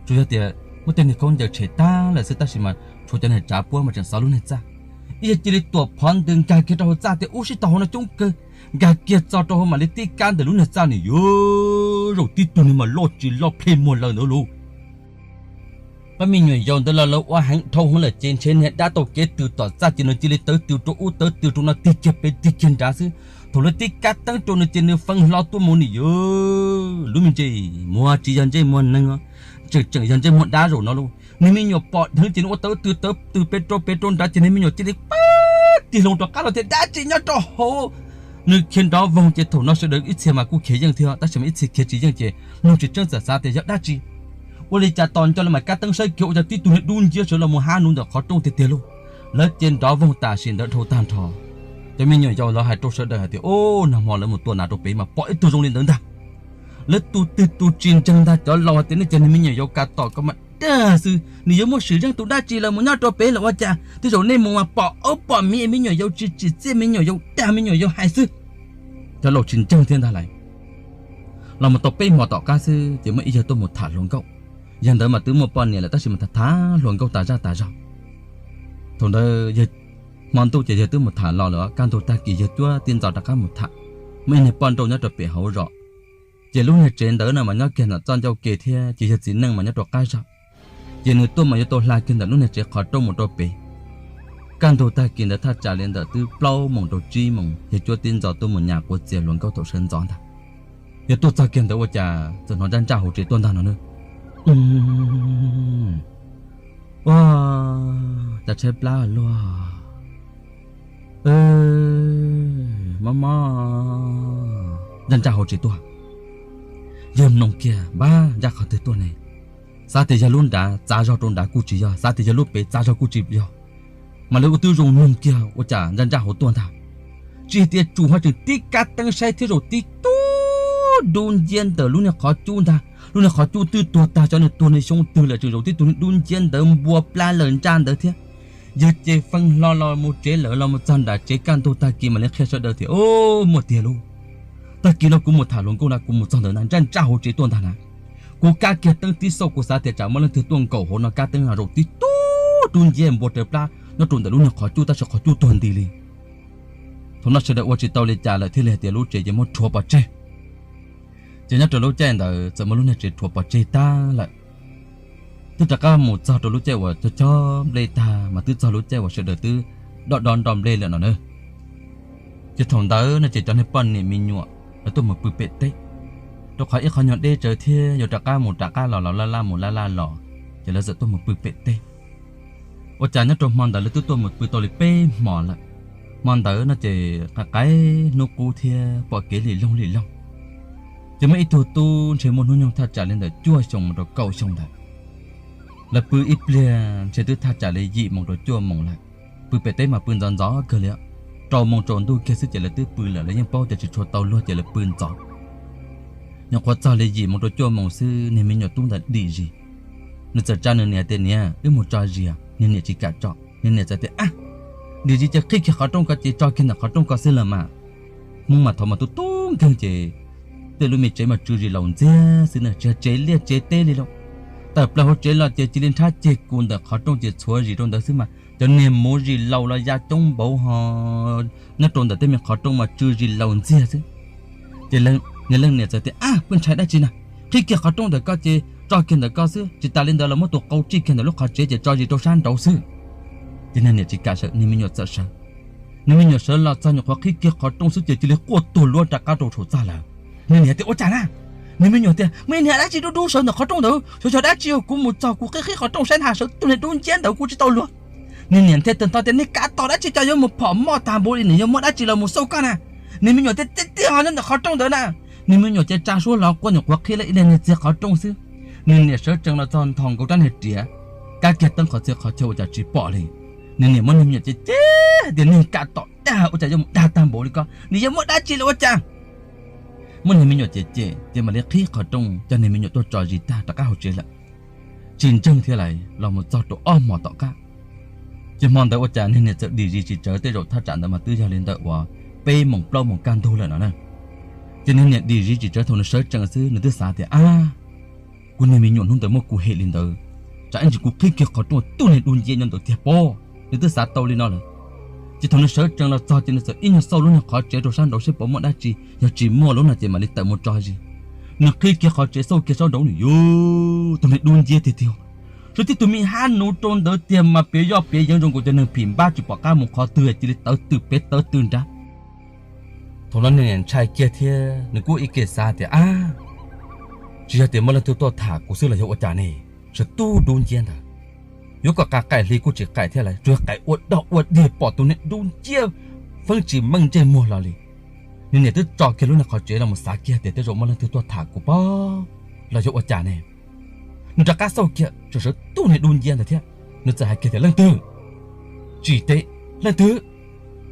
tsuas yog tias muab tej niag khaub ncaws tshem tag lawm xwb, tab sis mas tshuav cov niag tsav puab mas tseem xov lub niag txaj. Ib yawg cia li tuam phov ntws nkag kiag rau hauv txaj tias ub sib tog hauv no coob kawg. Nkag kiag txog rau hauv mam li tib kab ntawm lub niag txaj nws yuav zaum tib tug niag mas loj tsis loj plhe muag lawm ntawd lauj. Pab me nyuam yaus ntawd los lawv ua heev dhau hwv lawm ces ntshe niag dab tau kev tws tom txaj ces nws cia li tawv tws rau ub tawv tws rau no tig kiag pem tig kiag nrad xwb. Thaum lawv tib kab teeb rau nws ces nws feej hlo tuaj mus nws yuav lub me ntsej muag tsis yog ntsej muag neeg, tseem tseem yog ntsej muag dab zaum no lauj. Niag me nyuam pom dheev ces nws ua tawv tws tawv tws pem rau pem rau nrad ces niag me nyuam cia li pab tig hlo rov qab los tias dab tsi nyob rau hauv. Nws khiav nrov voog ces thaum no sawv daws ib txhia mas kuj khiav yeej thiab tab sis mas ib txhia khiav tsis yeej ces mloog tsis tseeb txawm xav tias yog dab tsi. Ua li cas tos nco lawv mam kab teeb saib kiag ua cas tib tug niag dub nciab sawv los mus hab nuv ntawm qhov rooj tiag tiag lauj. Lawv ces nrov voog tam sim ntawd dhau tag nrho. Cov me nyuam yaus lawv hais rau sawv daws hais tias, Ub, nag hmo lawv mus tua nas rau pem mas pom ib tug zoo li ntawd ntag. Lawv tus twg tus tsis ntseeg ntag, cov laus hais tias nej cov niag me nyuam yaus kav tom ko mas dag xwb, nws yuav muaj sim zeej tus dab tsi los mus nyob rau pem lawm ua cas, tej zaum nej mus mas pom aub pom miv, me nyuam yaus tsis tsim txiaj, me nyuam yaus dag, me nyuam yaus hais xwb. Cov laus tsis ntseeg thiab ntag lauj. Los mus tau peb hmo tom qab xwb ces muaj ib yawg tuaj mus tham hluas nkauj. Yawg ntawd mas twb muaj poj niam lawm tab sis mas tham tham hluas nkauj tas zaj tas zog. Thaum ntawd yawg, hmo ntuj ces yawg twb mus tham los lawm, kaj ntug tag kis yawg cuab tij ntxov rov qab mus tham. Muaj ib niag poj nrauj nyob rau pem hauv zos, Ces lub niag tsev ntawd no mas nyob kiag ntawm txoj ncauj ke thiab ces yog txiv neej mas nyob rau qab zog. Ces nws tuaj mas yuav tau hla kiag ntawm lub niag tsev qhov rooj mus rau pem. Kaj ntug tag kis ntawd thaj tsam li ntawm twb plaub moos rau tsib moos yog cuab tib ntxov tuaj mus nyas quav txias hluas nkauj thaum sawv ntxov ntag. Yog tuaj txog kiag ntawd ua cas txawm hnov ntsaj ntsaj hauv tsev tuaj ntag no na. Ua, cas tshaib plab luaj, mob mob, ntsaj ntsaj hauv tsev tuaj. Yawg mloog kiag npab ntsaj qhov twg tuaj ne. Xav tias yog lub nrad txav zog rau nrad kuj tsis yog, xav tias yog lub pem txav zog kuj tsis yog. Mas lawv ua twb zoo mloog kiag ua cas ntsaj ntsaj hauv tuaj ntag. Tsis tias tsum ho tseem tib kab teeb saib thiab zaum tib tug dub nciab ntawm lub niag qhov cub ntag. Lub niag qhov cub twb tuag tag, cov niag tuag niag xyoo twg lawm tseem zaum tib tug niag dub nciab ntawd npua plab lawm ntsaj ntawd thiab. Yawg ces feej hlo los mus tsev lawm, los mus txog nram tsev kaj ntug tag kis mam li qhia sawv daws tias, Muaj tiag lauj, tag kis no kuv mus tham hluas nkauj na, kuv mus txog ntawd na ntsaj ntsaj hauv tsev tuaj ntag na. Kuv kab kiag teeb tib xauj kuv xav tias tsam muaj leej twg tuaj nkaum hauv no, kab teeb los zaum tib tug dub nciab npua raws plab nyob rau ntawm lub niag qhov cub tab sis qhov cub tuag nti li. Thaum no sawv daws ua tsis tau li cas lawm thiaj li hais tias lub tsev ces muab rhuav pov tseg. Ces nyob rau lub caij ntawd txawm muab lub niag tsev rhuav pov tseg tag lawm. Twb rov qab mus txog rau lub caij uas cog cog nplej tag mas twb txog lub caij uas sawv daws twb dob dob nroj nplej lawm no na. Ces thaum ntawd no ces cov niag poj niam me nyuam lawv tuaj mus pw pem teb, rau qhov ib qho nyuag deb tsawv thiab yuav rov qab mus rov qab los los laj laj mus laj laj los, ces lawv txawm tuaj mus pw pem teb. Ua cas nyob rau hmo ntawd lawv twb tuaj mus pw tau li peb hmos lawm. Hmo ntawd no ces qaim qaim hnub qub thiab pom kev lim loog lim loog. Ces muaj ib tug tub ntshe muaj hnub nyoog thaj tsam li ntawm cuaj xyoo mus rau kaum xyoo ntawd. Lawv pw ib pliag ntshe twb thaj tsam li yim moos rau cuaj moos lawm. Pw pem teb mas pw ntxov ntxov kawg li, rau moos tsaus ntuj kiag xwb ces lawv twb pw lawm, lawv yeej paub tias tsis tshua tau luag ces lawv pw ntxov. Nyuam qhuav txog li yim moos rau cuaj moos xwb niag me nyuam tub ntawd dim zis. Nws txawm tsa nws niam tias, Niam, wb mus tso zis. Niag niam tsis kam tso, niag niam txawm tias, Ab, dim zis ces qhib kiag qhov rooj ko ces tso kiag ntawm qhov rooj ko xwb los mas. Hmoob mas thaum mas tub tub nkeeg ces tej lub me tsev mas tsw zis laus ntxiag xwb na, tsis yog tsev liaj tsev teb li lauj. Tawm plaws hauv tsev los ces cia li nrhab ceg kus ntawm qhov rooj ces txhuav zis rau ntawd xwb mas cov niag muv zis laus los ya coob npaum ho nyob rau ntawm tej me qhov rooj mas tsw zis laus ntxiag xwb. Ces niag leej niam txawm tias, Ab, pheej ntshai dab tsi na, qhib kiag qhov rooj ntawm ko ces tso kiag ntawm ko xwb, tsis tas li ntawd los muab tus qau tsij kiag ntawm lub qhov tsev ces tso zis rau sab nraud xwb. Ces niag niam tsis kam sawv, niag me nyuam txawm sawv. Niag me nyuam sawv los txog nyuam qhuav qhib kiag qhov rooj xwb ces cia li quaj tuag luab rov qab rau saum txaj lawm. Niag niam tias, Ua cas na? Niag me nyuam tias, Muaj ib niag dab tsi dub dub sawv ntawm qhov rooj ntawd, xyov yog dab tsi, kuv mus txog kuv qhib qhib qhov rooj saib na sawv tib tug niag dub nciab ntawd kuv tsis tau luag. Niag niam thiaj tawg ntho tias, Niag kav tom dab tsi cas yuav mus phom moj tag npaum li, nws yog muaj dab tsi los mus xauj koj na? Niag me nyuam tias, Tiag tiag ho nyob ntawm qhov rooj ntawd na. Niag me nyuam ces tsa suab hlo quaj nyuam qhuav qhib lawm ib leeg niag txiag qhov rooj xwb. Niag niam sawv tsees los txog nthos nkaus rab niag riam, kab kiag teeb qhov txhia qhov chaw ua cas tsis pom li. Niag niam muab niag me nyuam ces ceb tias, Niag kav tom dag, ua cas yuav mus dag tag npaum li ko, nws yog muaj dab tsi los ua cas? Muab niag me nyuam cem cem ces mam li qhib qhov rooj coj niag me nyuam tuaj tso zis tag rov qab hauv tsev lawm. Tsis ntseeg thiab lawm los mus txog rau ob hmos tom qab. Ces hmo ntawd ua cas niag niam txawm dim zis tsis tsawv, tej zaum thaj tsam ntawd mas twb yog li ntawm uas peb moos plaub moos kaj ntug lawm no na. Ces niag niam dim zis tsis tsawv, thaum nws sawv tsees xwb nws twb xav tias, Ab, kuv niag me nyuam hnub ntawd muab kuv hem li ntawd, tsam ib ntsis kuv qhib kiag qhov rooj tib tug niag dub nciab nyob ntawd tiag pob. Nws twb xav tau li no lawm. Ces thaum nws sawv tsees los txog ces nws txawm ib nyuag xauj lub niag qhov tsev rau sab nraud seb puas muaj dab tsi, yog tsis muaj lawm no ces mam li tawm mus tso zis. Nws qhib kiag qhov tsev xauj kiag sab nraud nws yuav tus niag dub nciab tiag tiag, sawv tib tug me hab nuv rau ntawd tiag mas piav yoj piav yeev zoo nkaus cov neeg phim npab tsis pom qab mus qhov twg cia li tawv twm pem tawv twm nrad. Thaum no niag niam ntshai kiag thiab nws kuj ib ke xav tias, Ab, tsis yog tias muaj leej twg tuaj tham kuv xwb los yog ua cas ne? Sawv tib tug dub nciab ntawd, yuav kom qaim hli kuj tsis qaim thiab lawm, tsuas yog qaim ua dog ua dig pom tus niag dub nciab feeb tsis meej ntsej muag hlo li. Niag niam twb tso kiag lub niag qhov tsev los mus xav kiag tias tej zaum muaj leej twg tuaj tham kuv pob los yog ua cas ne. Nws rov qab xauj kiag tseem sawv tib tug niag dub nciab ntawd thiab. Nws txawm hais kiag tias, Leej twg? Tsis teb. Leej twg?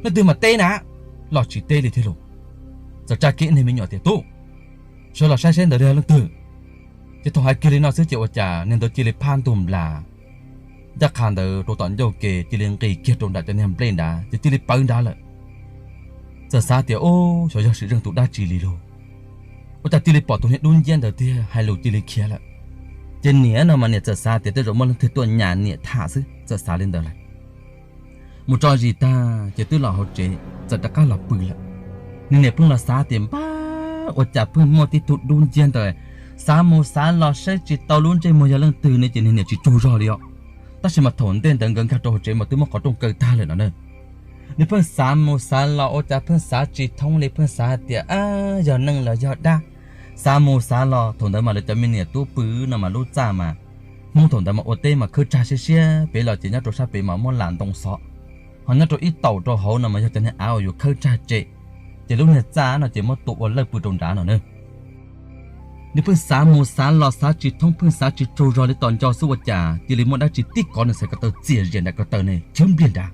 Leej twg mas teb na. Los tsis teb li thiab lauj. Txawm tsa kiag ib niag me nyuam tias, Tub, sawv los saib saib ntawd yog leej twg. Ces thaum hais kiag li no xwb ces ua cas niag ntawd cia li phab ntug nplas ncaj qha ntawd rau tom ncauj ke cia li nqis kiag rau nram cov niag nplej nrad ces cia li pawv nrad lawm. Txawm xav tias, Ub, xyov yog sim zeej tus dab tsi li lauj, ua cas cia li pom tus niag dub nciab ntawd tiag, hais lus cia li khiav lawm. Ces niam no mas niam txawm xav tias tej zaum muaj leej twg tuaj nyas niam tham xwb, txawm xav li ntawd lawm. Mus tso zis tag ces twb los hauv tsev txawm rov qab los pw lawm. Niag niam pheej los xav tias npab ua cas pheej muaj tib tug dub nciab ntawd. Xav mus xav los saib tsis tau lub ntsej muag yog leej twg ne ces nws niam tsis tsaug zog li os. Tab sis mas thaum ntej ntawd nkawd nkag rau hauv tsev mas twb muab qhov rooj kaw tag lawm no na. Nws pheej xav mus xav los ua cas pheej xav tsis thoob li, pheej xav hais tias, ab, yog neeg los yog dab. Xav mus xav los, thaum ntawd mas lawv cov me niam tub pw no mas lub txaj mas, Hmoob thaum ntawd mas ua teb mas khawb tsag siab siab, pem los ces nyob rau sab pem mas muab lam ntoo xov, ho nyob rau ib taum rau hauv no mas yog cov niag av uas yus khawb tsag tsem, ces lub niag txaj no ces muab tua ua lawj pw rau nrad no na. Nws pheej xav mus xav los xav tsis thoob, pheej xav tsis tsaug zog li, tos nco xwb ua cas cia li muaj dab tsi tib kov nws txhais ko taw txias zias nram ko taw ne, chwb npliag nrad.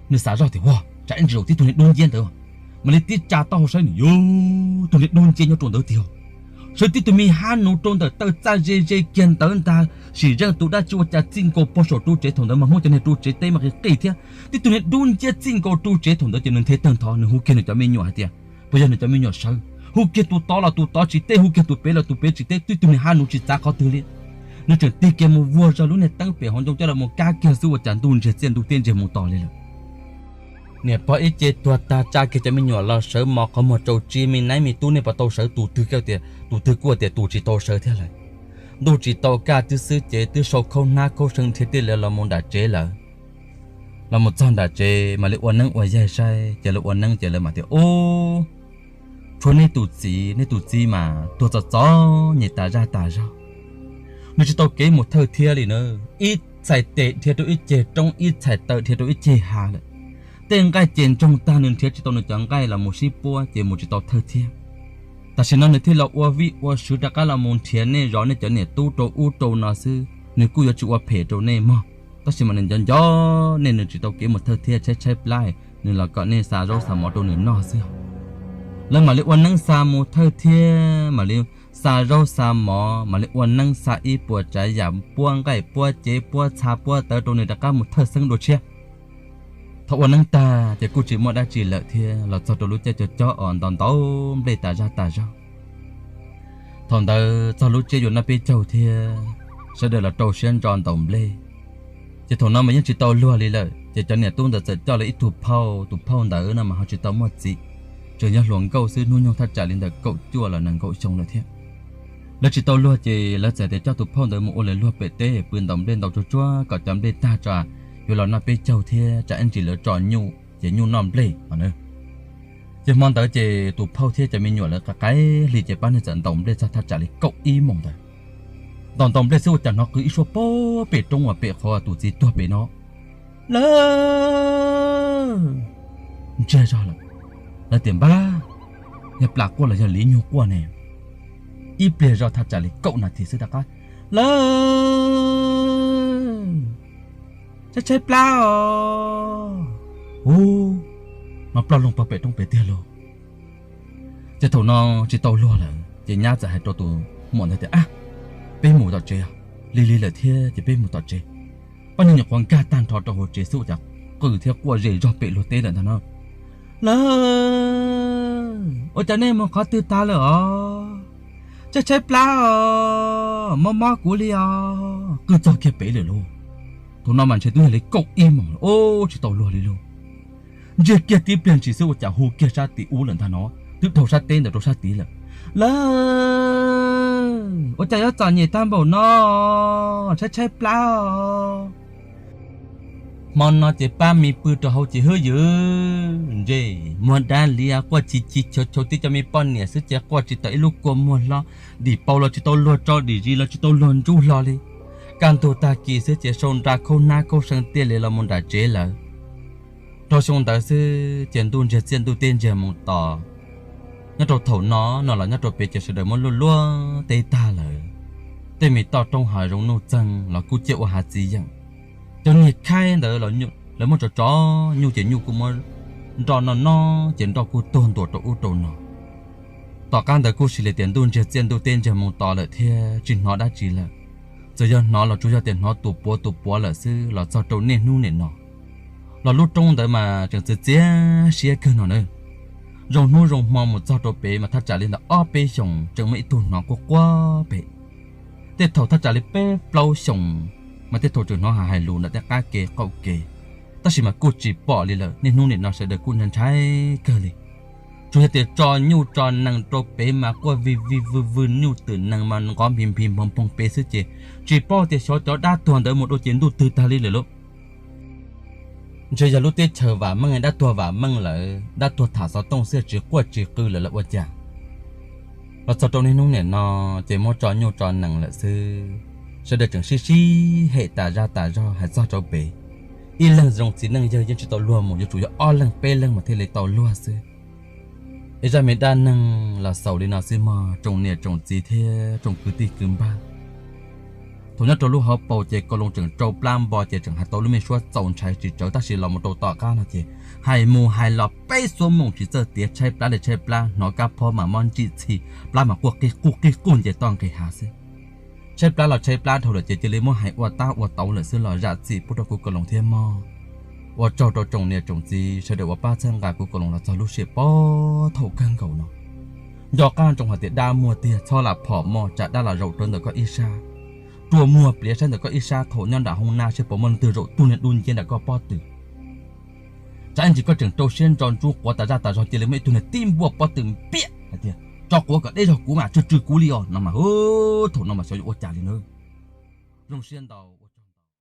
Nws xav zoj tias, ua, tsam ib ntsis zaum tib tug niag dub nciab ntawd, mam li tib tsa taub hau saib nws, yog tug niag dub nciab nyob rau ntawd tiag. Sawv tib tug me hab nuv rau ntawm taw txaj ze ze kiag ntawd ntag, sim zeej tus dab tsi ua cas txij nkaus pog saum ru tsev. Thaum ntawd mas Hmoob cov niag ru tsev teb mas qis qis thiab, tib tug niag dub nciab txij nkaus ru tsev. Thaum ntawd ces nws nthe tawg ntho, nws hu kiag nws cov me nyuam hais tias, puas yog nws cov me nyuam sawv, hu kiag tus tod los tus tod tsis teb, hu kiag tus pem los tus pem tsis teb, tib tug niag hab nuv tsis txav qhov twg li. Nws tseem tig kiag mus vuag zog lub niag teeb pem hauv ncoo coj los mus kab kiag xwb ua cas ntuj ntsiag txiaj ntuj teb ntsiag mus tos li lawm. Niam pog ib ce tuag tag tsa kiag cov me nyuam los sawv mos qhov muag rau tsis me naib me tub, nej puas tau sawv? Tus twg kuj tias tus tsis tau sawv thiab lawm. Ntuj tsis tau kaj twb xwb ces twb sau khaub hnab khaub seev nrhiav tiaj li los mus nram tsev lawm. Los mus txog nram tsev mam li ua neeb ua yaig saib, ces lawv ua neeb ces lawv mam tias, ub, tshuav nej tus txiv, nej tus txiv mas tuag txom txom nyem tas zaj tas zog. Nws tsis tau kev mus thawj thiab li na, ib txhais tes dhia rau ib ceg roob, ib txhais taw dhia rau ib ceg hav lawm. Tej nqaij ces ntsoog tag, nws nrhiav tsis tau nws cov nqaij los mus sib puab ces mus tsis tau thawj thiab. Tam sim no nws thiaj los ua vij ua sw rov qab los mus nrhiav nej zov nej cov niam tub rau ub rau no xwb, nws kuj yuav tsis ua phem rau nej mog. Tab sis mas nws nco nco nej, nws tsis tau kev mus thawj thiab, tshaib tshaib plab, nws los kom nej xa zaub xa mov rau nws noj xwb. Lawv mam li ua neeb xa mus thawj thiab, mam li xa zaub xa mov, mam li ua neeb xa ib puas tsav yam, puab nqaij puab cev puab txha puab tawv rau nws rov qab mus thawj xeeb dua tshiab. Thaum ua neeb tag ces kuj tsis muaj dab tsi lawm thiab, los txog rau lub caij cob cob os ntaus ntaus nplej tas zaj tas zog. Thaum ntawd txog lub tsiab yuav noj peb caug thiab, sawv daws los rau siab ntso ntaus nplej. Ces thaum no mas yeej tsis tau luag li lawm, ces cov niam tub ntawd txawm coj lawv ib tug phauj, tus phauj ntawd no mas ho tsis tau muaj txiv, tseem yog hluas nkauj xwb, hnub nyoog thaj tsam li ntawm kaum cuaj los nees nkaum xyoo lawm thiab. Lawv tsis tau luag ces lawv txawm tias coj tus phauj ntawd mus ua lawv luag pem teb pw ntaus nplej ntaus tsuag tsuag kom cov nplej tag tso, yuav los noj peb caug thiab tsam ib ntsis lawv tso nyuj ces nyuj noj nplej no. Ces hmo ntawd ces tus phauj thiab cov me nyuam lawv qa qaib hli ces pab neeg txawm ntaus nplej txog thaj tsam li kaum ib moos ntawd. Ntaus ntaus nplej xwb ua cas hnov qw ib suab puag pem roob uas pem qhov tus txiv tuag pem no, lawv ntsiag zog lawm. Lawv tias npab, yog plas quaj los yog li nyuag quaj ne. Ib pliag zog thaj tsam li kaum nas this xwb rov qab, lawv tshaib tshaib plab os, ub, no ploj loo puag pem roob pem tiag lauj. Ces thaum no tsis tau luag lawm ces nyab txawm hais rau tus muam ntawd tias, ab, peb mus tom tsev, lig lig lawm thiab ces peb mus tom tsev. Pab neeg nyuam qhuav nkag tag nrho rau hauv tsev xwb ua cas qw thiab quaj zej zog pem luag teb lawm ntag no. Lawv, ua cas nej mus qhov twg tag lawm os? Tshaib tshaib plab os, mob mob kuv li os, qw txog kiag pem lawm lauj. Thaum no mas ntshe twb yog li kaum ib moos lawm, ub, tsis tau luag li lauj. Ntsiag kiag tib pliag ntshis xwb ua cas hu kiag sab tim ub lawm ntag no, twb dhau sab teb ntawd rau sab tid lawm. Lawv, ua cas yuav txom nyem tag npaum no, tshaib tshaib plab os. Hmo no ces pab me pw rau hauv ces hwb ywm ntsej muag dab liab quaj chis chis chau chau, twb cov me poj niam xwb ces quaj tsis tau ib lub kua muag hlo, dim paus los tsis tau luag tso, dim zis los tsis tau luag ntsub hlo li. Kaj ntug tag kis xwb ces sau nra khaub hnab khaub seev tiaj li los mus nram tsev lawm. Rau xyoo ntawd xwb ces ntuj ntsiag txiaj ntuj teb ntsiag mus tos. Nyob rau thaum no no los nyob rau pem ces sawv daws muab luaj luaj teb tag lawm. Tej me toj roob hav zoov nuj txeeg los kuj ciaj ua hav txiv yeem. Cov niag khaib ntawd lawv muab tso tso nyuj ces nyuj kuj muab nroj noj noj ces nroj kuj tuag ntuas rau ub rau no. Tom qab ntawd kuj sis li tias ntuj ntsiag txiaj ntuj teb ntsiag mus tos lawm thiab tsis hnov dab tsi lawm. Txawm yog hnov los tsuas yog tias hnov tus puav tus puav lawm xwb los txog rau niaj hnub niam no. Los lub roob ntawd mas tseem txias txias siab kawg no na. Zoo hnub zoo hmo mus txog rau pem mas thaj tsam li ntawm ob peb xyoos tseem muaj ib tug hnov quaj quaj pem. Tej thaum thaj tsam li peb plaub xyoos mas tej thaum tseem hnov hais lus ntawm tej qab ke qaum ke, tab sis mas kuj tsis pom li lawm. Niaj hnub niam no sawv daws kuj ntshai ntshai kawg li. Tsuas yog tias tso nyuj tso nees rau pem mas quaj vij vij vwj vwj, nyuj twm nees mas nqov npig npig npog npog pem xwb ces tsis paub tias xyov cov dab tuag ntawd mus dua ces ntuj twg tag li lawm lauj. Ntshe yog lub teb chaws vam meej, dab tuag vam meej lawm, dab tuag tham xov tooj xwb tsis quaj tsis qw lawm los ua cas. Los txog rau niaj hnub nim no ces muab tso nyuj tso nees lawm xwb, sawv daws tseem sib sib hem tas zaj tas zog hais txog rau pem. Ib leeg zoo txiv neej yawg yeej tsis tau luag mus, yuav tsum yog ob leeg peb leeg mas thiaj li tau luag xwb. Ib zaj me dab neeg los xaus li no xwb mog tsoom niam tsoom txiv thiab tsoom kwv tij kwv npawg. Thaum nyob rau lub hauv paus ces Kaus Loos tseem rau plab npo ces tseem hais tau lub me suab txaus ntshai tsis tsawv, tab sis los mus rau tom qab no ces hais mus hais los peb xuab moos tsis txawj tiav, tshaib plab li tshaib plab, hnov kab phob mas mob ntsim txhij, plab mas quaj qig quj qig quj nce toj nqis hav xwb. Tshaib plab los tshaib plab dhau lawm ces cia li muab hais ua tab ua tauv lawm xwb los zam txim pub rau kuv Kaus Loos thiab mog. Ua tsaug rau tsoom niam tsoom txiv sawv daws uas pab txhawb nqa kuv Kaus Loos los txog lub sij hawm pab thaum kawg nkaus no. Nco qab ntsoov hais tias dab muag tiag, txhob lam phom mog, tsam dab los zaum rau ntawm koj ib sab, rua muag pliav saib ntawm koj ib sab, thaum nyob nram hoob nab saib puas muaj leej twg zaum tug niag dub nciab nram koj pob tw. Tsam ib ntsis koj tseem rau siab ntso ntsuj quav tas zaj tas zog cia li muaj ib tug niag tib npuaj pob tw npiam hais tias tso quav kom deb zog kuv mas tsw tsw kuv li os no mas, thaum no mas xyov yuav ua cas li na. Zoo siab ntau.